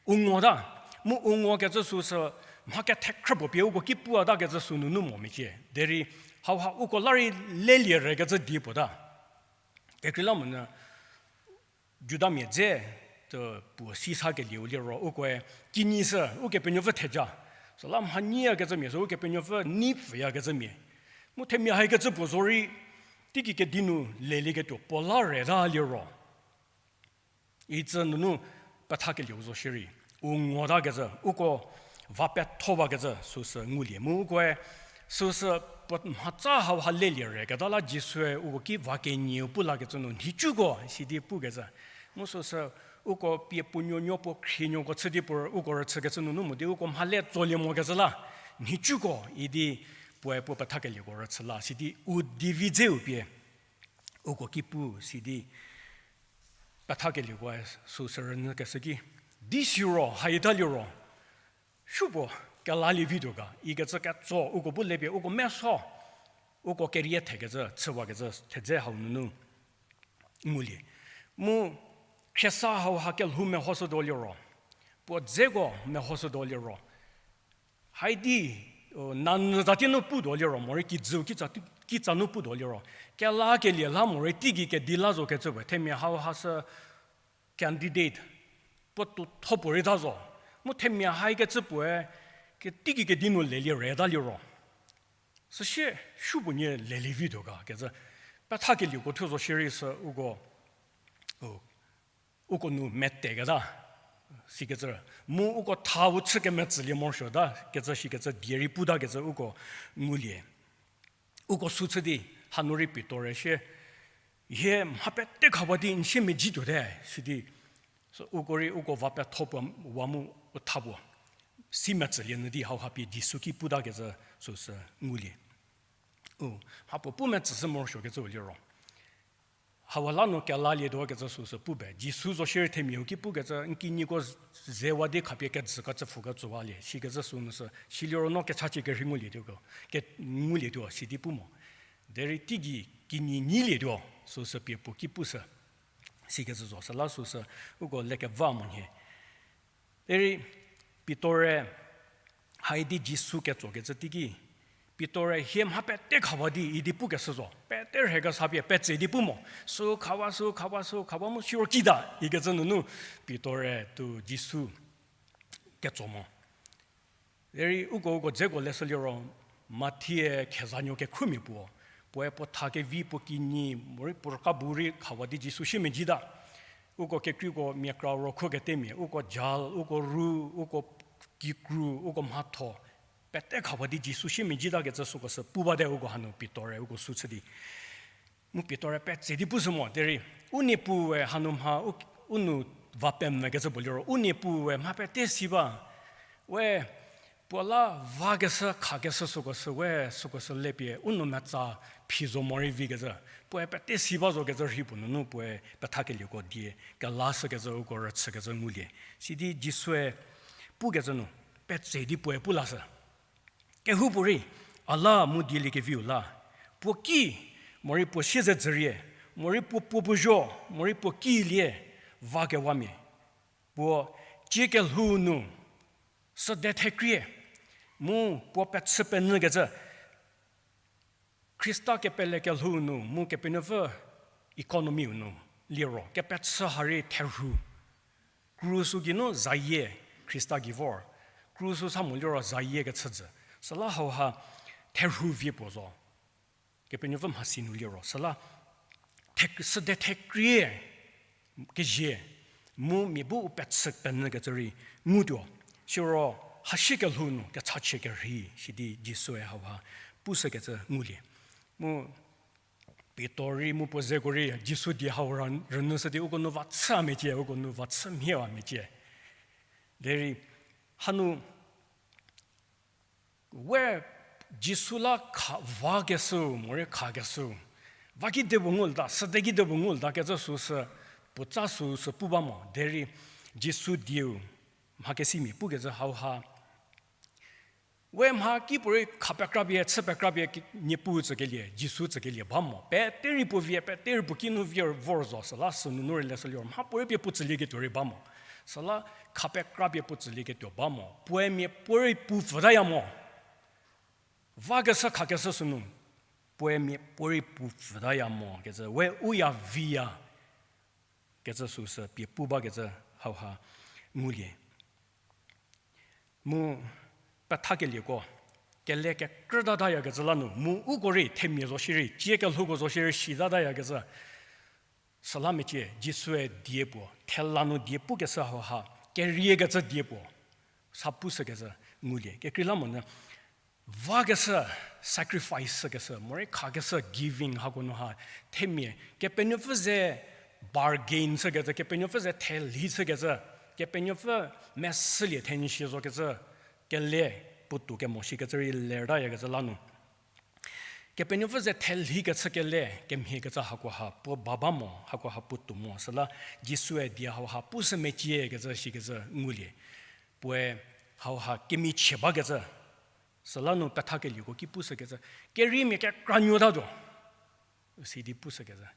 u ngota, mu u ngokecü süsü, mha kethekhrü puo pie uko ki puatakecü sünunu mo mecie. Derei, hauha uko la rei lelie rekecü die puo ta. Kekreilamonyü, Judamia dze, puo si sakelieu liro ukoe, kinyi sü, Ukepenuopfü theja. Süla mha nyiyakecümia sü, Ukepenuopfü nei pfhüyakecümia. Mu themia haikecü puo zorei, teiki kedi nu lelieketuo puo la reta liro. Itsü nunu pethakelieu zo shierei, u ngotakecü, uko va pethowakecü süsü ngulie mu ukoe, süsü puo mhatsa hauha lelie reketa la Jisue uko ki va kenyiu pu lakecü nu nhicuko sidi pukecü. Mu süsü uko pie puo nuonuo puo khrienuoko chü di puo uko rüchükecü nunu mo di uko mhale tsolie mokecü la, nhicuko idi puoe puo pethakelieko rüchü la sidi u divi dzeu pie Uko ki pu sidi, pethakelieko süsü rünyükeshü ki, di siro, haita liro, supuo kelalie vituo ga, ikecü ketso uko bu lepie uko meso, uko kerie thekecü, chüwakecü thedze hau nunu ngulie. Mu khriesa hauha kelhou mehoshütuo liro, puo dzeko mehoshütuo liro, haidi, nanyü zati nu putuo liro, morei kijüu kitsa, kitsa nu putuo liro, kelakelie la morei teigei kedi la zo kecü puoe, themia hauha sü candidate puo tuotho puorei ta zo. Mu themia haikecü puoe, ke, teigei kedi nu lelie reta liro, süsie supuonie lelie vituo ga kecü, pethakelieko thuo zo shierei sü uko, u, uko nu meteketa, sikecü, mu uko thau chü kemetsülie morosuota kecü, sikecü die rei putakecü uko ngulie. Uko sü chü di, hanu rei Pitor-e sie, hie mha pete khawa di n sie mezhie tuote, sidi, sü uko rei uko va petho puo wa mu u tha puo si metsülie nyü di hauha pie Jisu ki putakecü süsü ngulie. U, mhapuo pu metsüshü morosuokecüu liro, hawa la nu kelalietuo kecü süsü pu be. Jisu zo shierei themiau ki pukecü, n kinyiko zewa di khapie kejü kecü pfhükecü walie, sikecü sünu sü, siliro no kechachie kerhei ngulietuo, ke, ngulietuo, sidi pu mo. Derei teigei kinyi nyilietuo, süsü pie puo ki pushü. Sikecü zo, süla süsü, uko lekeva mo nhie. Derei Pitor-e haidi Jisu ketsokecü teiki, Pitor-e hie mha pete khawa di idi pukeshü zo, pete rhekesa pie petse di pu mo, sü khawa, sü khawa, sü khawa mu siro kita, ikecü nunu Pitor-e tuo Jisu ketso mo. Derei uko uko dzeko leshü liro, Mathi-e khezanuo kekhumia puo, puoe puo tha kevi puo kinyi, morei puo rüka bu rei khawa di Jisu siemezhieta. Uko kekreiko mia kra ro kho ketemia, uko jal, uko ru, uko kikru, uko mhatho, pete khawa di Jisu siemezhietakecü süko sü pu bate uko hanu Pitor-e uko sü chü di. Mu Pitor-e petse di pushü mo, derei, u niepuue hanu mha, u, u nou va pemvükecü puo liro, u niepuue mha pete si ba, we, puo la vakeshü, khakeshü süko sü, we, süko sü lepie, u nou metsa phi zo morei vikecü, puoe pete si ba zokecü rhei puo nunu puoe pethakelieko die, kelashükecü uko rüchükecü ngulie. Sidi Jisue pukecü nu, petse di puoe pu lashü. Kehoupuorei, a la mu dieliekeviu la, puo ki, morei puo siezedzürie, morei puo puo puo zho, morei puo kilie, vakewamia, puo cie kelhou nu, süde thekrie, mu puo pechü penyükecü, Khrista kepele kelhou nu mu Kepenuopfü economy-u nu liro, kepechü ha rei therhu. Krusu geinu zayie Khrista gei vor. Krusu sa mo liro zayie kechüjü. Süla hauha therhu vie puo zo. Kepenuopfü mhasi nu liro. Süla thek-, süde thekrie kezie, mu mia bu u pechü penyükecü rei ngutuo. Siro hasie kelhou nu kechachie kerhei, sidi Jisue hauha pushükecü ngulie. Mu Pitor rei mu puo zeko rei Jisu die hau rünyüshü di uko nu va chü mecie, uko nu va chü mhie mecie. Derei hanu we Jisu la kha, vakeshü, morei khakeshü. Va kidepuo ngulta, süde kidepuo ngulta kecü süsü, puotsa süsü pu ba mo. Derei Jisu dieu, mhakesimia pukecü hauha. We mha kipuorei kha pekrapie, chü pekrapie ki-, Niepuu tsükelie, Jisu tsükelie ba mo. Pete rei puo vie, pete rei puo kinu vie vor zo, süla sünunu rei leshü liro, mhapuorei pie puo tsülieketuo rei ba mo. Süla kha pekrapie puo tsülieketuo ba mo. Puoe miapuorei pu pfütaya mo. Vakeshü khakeshü sünu, puoe miapuorei pu pfütaya mo kecü, we u ya viya kecü süsü pie pu bakecü hauha ngulie. Mu pethakelieko, kele kekrütatayakecü la nu, mu uko rei themia zo shierei, cie kelhouko zo shierei sitatayakecü. Süla mecie, Jisue die puo, thela nu die pukeshü hauha, keriekecü die puo, sa pushükecü ngulie. Kekreilamonyü, vakeshü, sacrifice shükeshü, morei khakeshü giving hako nu ha, themia, Kepenuopfü ze bargain shükecü, Kepenuopfü ze thelhi shükecü, Kepenuopfü mesülie thenshie zokecü, kele puotou kemo shikecü rei lertayakecü la nu. Kepenuopfü ze thelhi kechü kele kemhie kecü hakoha puo baba mo, hakoha puo tuo mo, süla Jisue die hauha pushü mecie kecü shikecü ngulie. Puoe hauha kemichie bakecü, süla nu pethakelieko ki pushükecü, keriemia kekra nyütatuo, sidi pushükecü.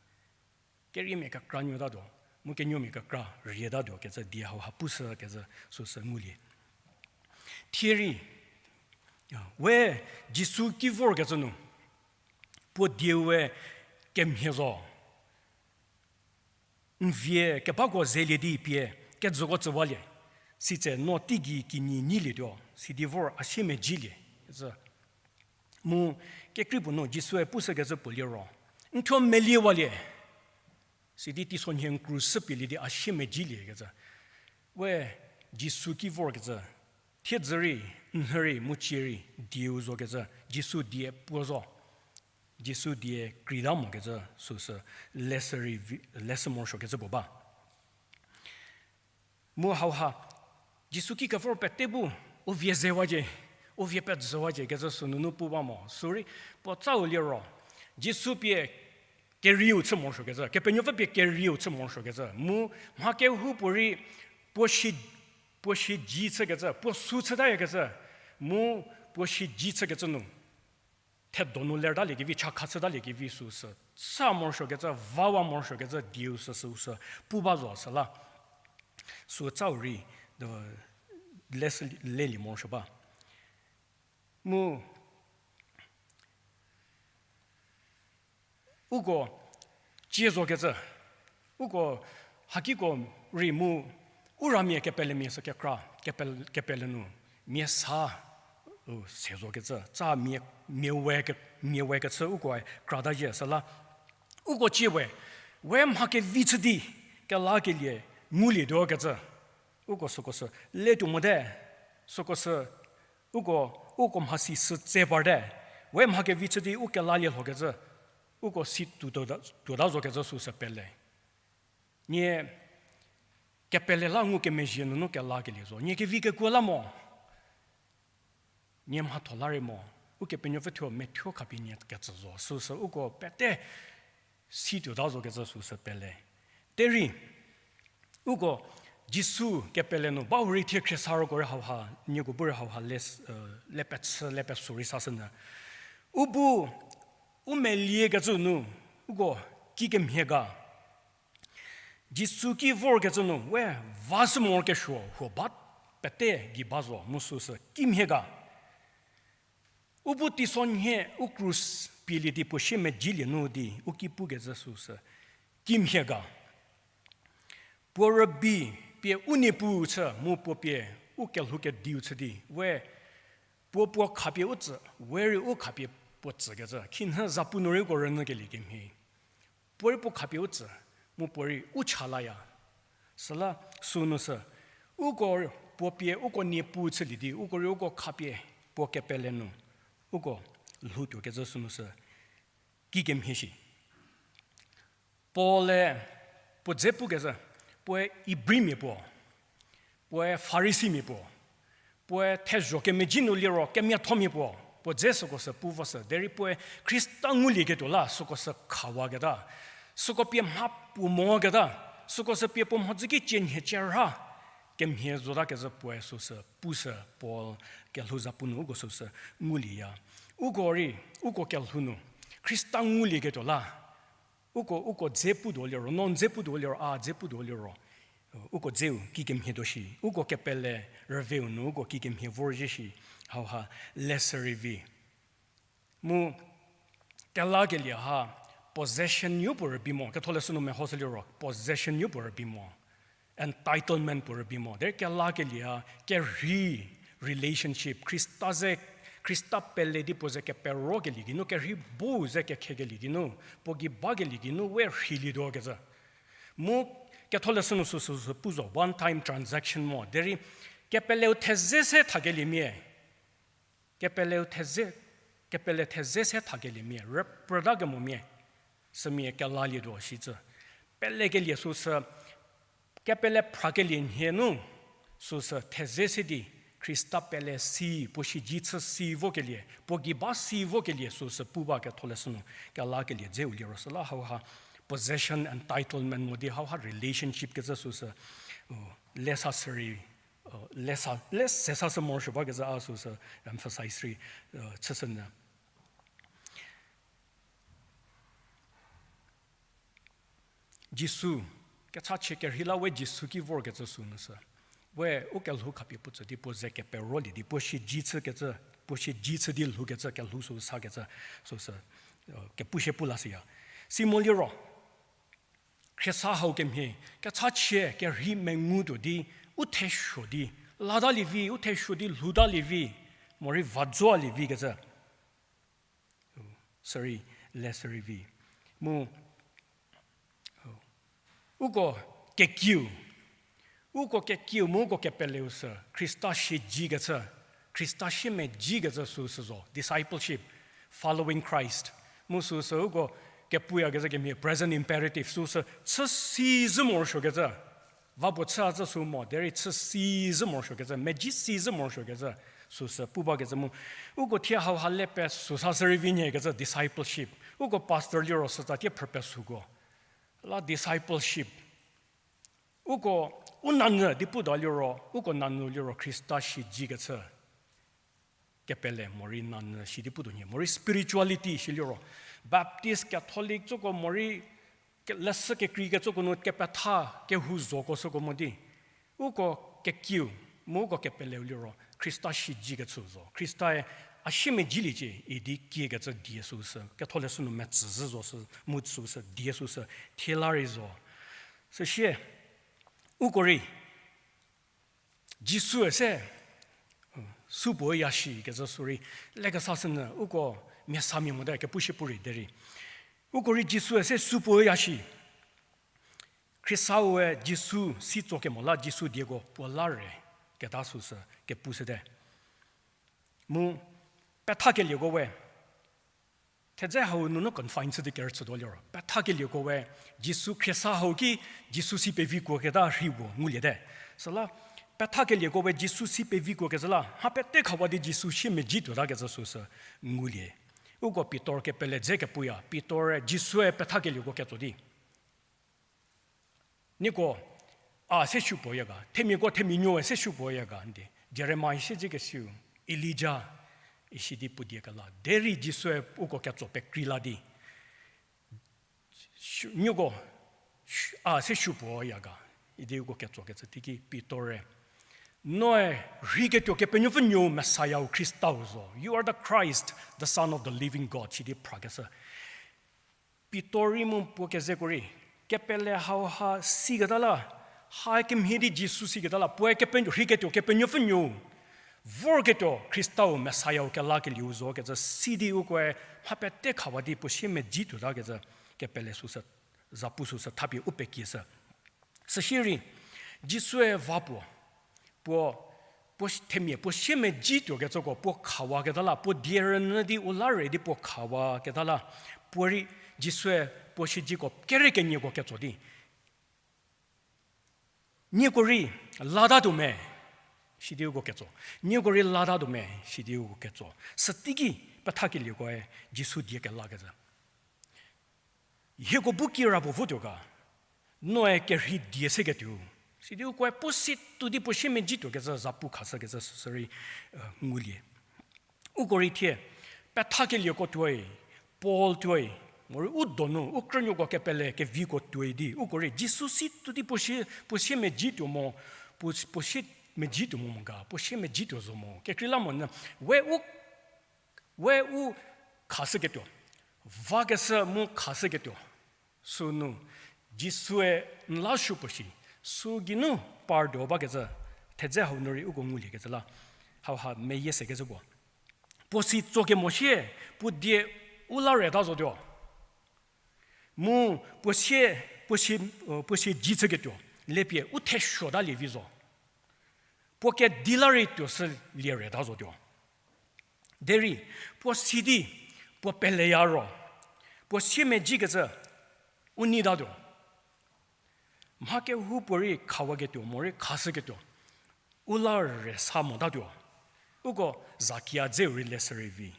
Keriemia kekra nyütatuo, mu kenuomia kekra rietatuo kecü die hauha pushükecü süsü ngulie. Thierei, we Jisu ki vorkecü nu, puo dieue kemhie zo. N vie kebako zelie di pie, kejüko tsüwalie. Sitse no teigei kinyi nyilietuo, sidi vor a siemedzi lie. Kecü. Mu kekrei puo nu Jisue pushükecü puo liro, n thuo meliewalie. Sidi teisonhie n kru shüpielie di a siemedzi lie kecü. We Jisu ki vorkecü, thiedzü rei, n rei, mu cie rei, dieu zokecü, Jisu die puo zo. Jisu die kreita mokecü süsü, leshü rei vi-, leshü morosuokecü puo ba. Mu hauha, Jisu ki kevor pete bu, u vie zewacie, u vie pezhüwacie kecü sünunu pu ba mo. Sürei, puo tsau liro, Jisu pie kerieu chü morosuokecü, Kepenuopfü pie kerieu chü morosuokecü. Mu mha kehoupuorei, puo si, puo siedzi chükecü, puo sü chütayakecü, mu puo siedzi chükecü nu thedonu lertaliekevi, chakha chütaliekevi süsü, sa morosuokecü, vawa morosuokecü, dieu süsü, süsü pu ba zo süla. Sü tsau rei, leshü lelie morosuo ba. Mu uko cie zokecü, uko hakiko rei mu, u ramia kepelemia sü kekra, kepel-, kepele nu, mia sa, u, se zokecü, tsa mia, mia we ke-, mia we kechü ukoe krata zhie süla. Uko cie we, we mha kevi chü di, kelakelie, ngulietuo kecü. Uko süko sü, letuo mote, süko sü, uko, uko mhasi sü tse parte, we mha kevi chü di u kelalie lhokecü, uko si tuo, tuota zokecü süsü pele. Nie kepele la ngukemezhie nunu kelakelie zo. Nie kevi kekuo la mo. Nie mhatho la rei mo. Ukepenuopfü thuo methuo khapie nie ketsü zo. Süsü uko pete si tuota zokecü süsü pele. Derei, uko Jisu kepele nu, ba hurei thie khriesarüko rei hauha, nieko bu rei hauha le, le pechü, le peso rei sashünyü. U bu, u meliekecü nu, uko kikemhie ga. Jisu ki vorkecü nu, we vashü morokesuo, huo ba pete gei ba zo, mu süsü kimhie ga. U bu teisonhie u krus pielie di puo siemedzilie nu di, u ki pukecü süsü kimhie ga. Puo rübei pie u Niepuu chü, mu puo pie u kelhou kediu chü di, we puo puo khapie u tsü, we rei u khapie puo tsükecü, khinhie zapu nu rei uko rünyükelie kemhie. Puorei puo khapie u tsü, mu puorei u cha laya. Süla sünu sü, uko puo pie uko Niepuu chülie di, uko rei uko khapie puo kepele nu, uko lhoutuokecü sünu sü, kikemhie shi. Paul-e puo dze pukecü, puoe Ibrimia puo, puoe Farisimia puo, puoe thezho kemedzi nu liro kemiathomia puo, puo dze süko sü pu vo sü, derei puoe Khrista ngulieketuo la süko sü khawaketa, süko pie mha puo moketa, süko sü pie puo mhodzü ki cie nhie cie rha, kemhie zotakecü puoe süsü pu sü Paul kelhou zapu nu uko süsü ngulieya. Uko rei, uko kelhou nu, Khrista ngulieketuo la, uko, uko dze putuo liro, no dze putuo liro, a dze putuo liro, uko dzeu kikemhie tuo shi, uko kepele rüveu nu uko kikemhie vorzhie shi, hauha leshü rei vi. Mu kelakelie ha possession-u puo rübei mo, ketholeshü nu mehoshü liro, possession-u puo rübei mo, entitlement puo rübei mo, derei kelakelie ha kerhei relationship, Khrista ze, Khrista pele di puo ze keperokelie geinu, kerhei bou ze kekhekelie geinu, puo gei bakelie geinu, we rheilietuokecü. Mu ketholeshü nu süsü sü pu zo, one time transaction mo, derei kepeleu theze se thakeliemia, kepeleu theze, kepele theze se thakeliemia, rüprüta kemomia, sümia kelalietuo shicü. Pelekelie süsü, kepele phrakelie nhie nu, süsü theze se di, Khrista pele si, puo shiji chü si vokelie, puo gei ba si vokelie süsü pu ba ketholeshü nu kelakelie dzeu liro süla hauha possession, entitlement mo di hauha relationship kecü süsü, u, lesa sürei, u, lesa, le sesa sü morosuo bakecü a süsü emphasize rei, u, chüshünyü. Jisu, kechachie kerhei la we Jisu ki vorkecü sünu sü. We u kelhou khapie puo tsü di puo ze keperolie di puo shiji chükecü, puo shiji chü di lhoukecü kelhou sü sakecü süsü, u, kepushie pu lashüya. Si mo liro, khriesa hau kemhie, kechachie kerhei mengu tuo di, u thesuo di, latalie vi, u thesuo di lhutalie vi, morei vazolie vikecü sürei, le sürei vi. Mu, uko kekiu, uko kekiu mu uko kepeleu sü, Khrista siejikecü, Khrista siemejikecü süsü zo, discipleship, following Christ. Mu süsü uko kepuyakecü kemhie present imperative süsü, chü si zhü morosuokecü. Va puo chü a zhü sü mo, derei chü si zhü morosuokecü, meji si zhü morosuokecü, süsü pu bakecü mu. Uko thie hauha le pe süsa sürei vi nyekecü discipleship. Uko pastor liro sütsa thie purpose süko. La discipleship. Uko u nanyü di puta liro, uko nanyü liro Khrista siejikecü. Kepele morei nanyü shi di putuo nhie, morei spirituality shi liro. Baptist, Catholic tsüko morei ke-, leshü kekreikecüko nu kepetha, kehou zoko süko mo di. Uko kekiu, mu uko kepeleu liro, Khrista siejikecü zo. Khristae a siemejiliecie idi kiekecü die süsü, ketholeshü nu metsü zhü zo sü, mu süsü, die süsü, thie la rei zo. Süsie, uko rei, Jisue se, supuoya shi kecü sü rei, lekesa sünyü, uko mia samia mote kepushie pu rei derei. Uko rei Jisue se supuoya shi. Khrisaue Jisu si tso kemo la Jisu dieko puo la re keta süsü kepushüte. Mu pethakelieko we, thedze hau nunu confine chü di kerüchütuo liro. Pethakelieko we Jisu khriesa hau ki Jisu si pevikuoketa rhei puo nguliete. Süla pethakelieko we Jisu si pevikuokecü la, mha pete khawa di Jisu siemedzi tuotakecü süsü ngulie. Uko Pitor kepele dze kepuya, Pitor-e Jisue pethakelieko ketso di. Nieko, a se supuoya ga, themiako themia nuoe se supuoya ga, ndi. Jeremia siedzekesiu, Elija, isi di puo die kela. Derei Jisue uko ketso pekrei la di. Nieko, a se supuoya ga, idi uko ketsokecü teiki Pitor-e. Noe rheiketuo Kepenuopfü Nuou Messiah-u Khristau zo. You are the Christ, the Son of the living God, sidi phrakeshü. Pitor rei mu puo kezeko rei, kepele hauha siketa la, ha kemhie di Jisu siketa la, puoe kepe-, rheiketuo Kepenuopfü Nuou, vorketuo Khristau Messiah-u kelakelieu zo kecü sidi ukoe mha pete khawa di puo siemedzi tuotakecü kepele süsü, zapu süsü thapie u pekieshü. Süsirei, Jisue va puo, puo, puo themia, puo siemedzi tuokecüko, puo khawaketa la, puo die rünyü di u la re di puo khawaketa la, puo rei Jisue puo siedziko kere kenieko ketso di. Nieko rei latatuo me, sidi uko ketso. Nieko rei latatuo me, sidi uko ketso. Süteiki pethakelieko-e Jisu die kelakecü. Hieko bu kira puo votuo ga, noe kerhei die seketuo. Sidi ukoe puo si tuo di puo siemedzi tuokecü zapu khashükecü süsü rei, ngulie. Uko rei thie, pethakelieko tuoi, Paul tuoi, morei u donu, u krünuoko kepele keviko tuoi di, uko rei Jisu si tuo di puo sie, puo siemedzi tuo mo, puo, puo siemedzi tuo mo mo ga, puo siemedzi tuo zo mo. Kekreilamonyü, we u, we u khashüketuo, vakeshü mu khashüketuo. Sünu, Jisue n la supuo shi, sü geinu pardo bakecü, thedze hau nu rei uko nguliekecü la, hauha meyie sekecü puo. Puo si tso kemo sie, puo die u la reta zotuo. Mu puo sie, puo sie, puo siedzi chüketuo, lepie u thesuotalie vi zo. Puo kedi la rei tuo shü lie reta zotuo. Derei, puo si di, puo peleya ro, puo siemedzikecü, u neitatuo. Mha kehoupuorei khawaketuo, morei khashüketuo. U la rei sa motatuo. Uko Zakia dzeu rei leshü rei vi.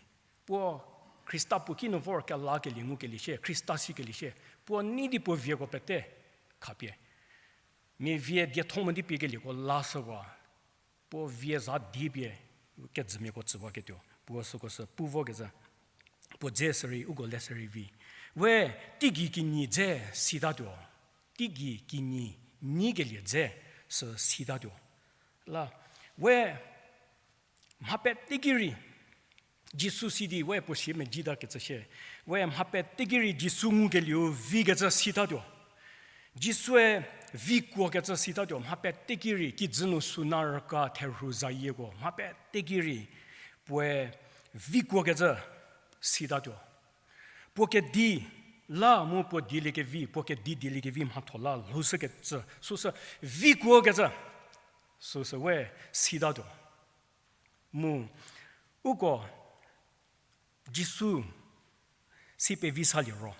Puo Khrista puo kinu vor kelakelie ngukelie shie, Khrista sikelie shie. Puo nei di puo vieko pete khapie, mia vie dietho mo di piekelieko lashüwa. Puo vie za di pie kejümiako tsüwaketuo. Puo süko sü pu vokecü. Puo dze sürei, uko leshü rei vi. We teigei kinyi dze sitatuo. Teigei kinyi, nyikelie dze sü sitatuo. La, we mha pete ki rei, Jisu si di we puo sie mejitakecü shie. We mha pete ki rei Jisu ngukelieu vikecü sitatuo. Jisue vikuokecü sitatuo, mha pete ki rei, kijü nu suna rüka therhu zayieko, mha pete ki rei, puoe vikuokecü sitatuo. Puo kedi la mu puo dieliekevi, puo kedi dieliekevi mhatho la lhoushükecü, süsü vikuokecü, süsü we sitatuo. Mu, uko Jisu si pevi salie ro,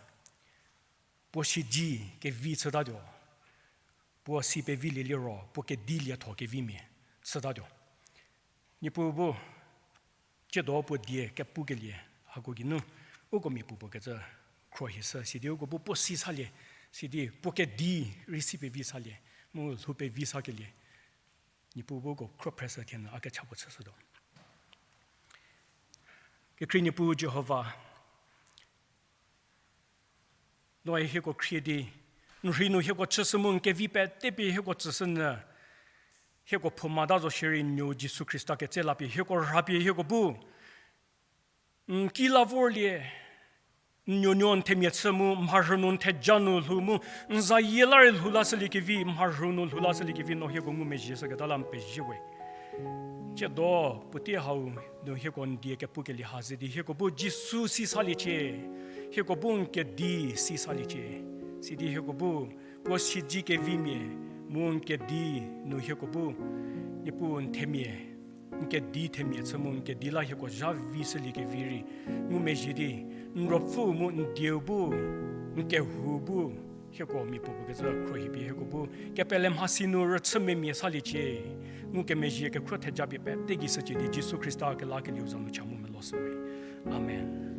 puo siedzi kevi chütatuo. Puo si pevilie liro, puo kedi lietho kevimia chütatuo. Niepuu bu, tsiedo puo die kepukelie, hako geinu, uko mia puopuo kecü khruohishü, sidi uko bu puo si salie, sidi puo kedi rei si pevi salie, mu lhou pevi sakelie. Niepuu bu uko khruohi phreshü thenu a kecha puo chüshütuo. Kekhrie Niepuu Jihova, noe hieko khrie di, n rhei nu hieko chüshü mu n kevi pete pie hieko tsüshünyü, hieko phoumata zo shierei n nuo Jisu Khrista ketse la pie hieko rhapie hieko bu n ki la vorlie, n nuonuo n themia chü mu mharhü nu n theja nu lhou mu, n zayie la rei lhou lashüliekevi, mharhü nu lhou lashüliekevi no hieko ngumezhie shüketa la n pezie we. Tsiedo puotei hau nu hieko n die kepukelie ha ze di hieko bu Jisu si saliecie, hieko bu n kedi si saliecie, sidi hieko bu puo siedzi kevimia mu n kedi nu hieko bu, Niepuu n themia, n kedi themia chü mu n kedi la hieko zha vi shüliekevi rei ngumezhie di, n ruopfü mu n dieu bu, n kehou bu, hieko mia puopuo kecü khruohipie hieko bu kepele mhasi nu rüchü memia saliecie, ngukemezhie kekhruo theja pie pete gei shücie di Jisu Khrista kelakelieu za nu cha mu melo shü we. Amen.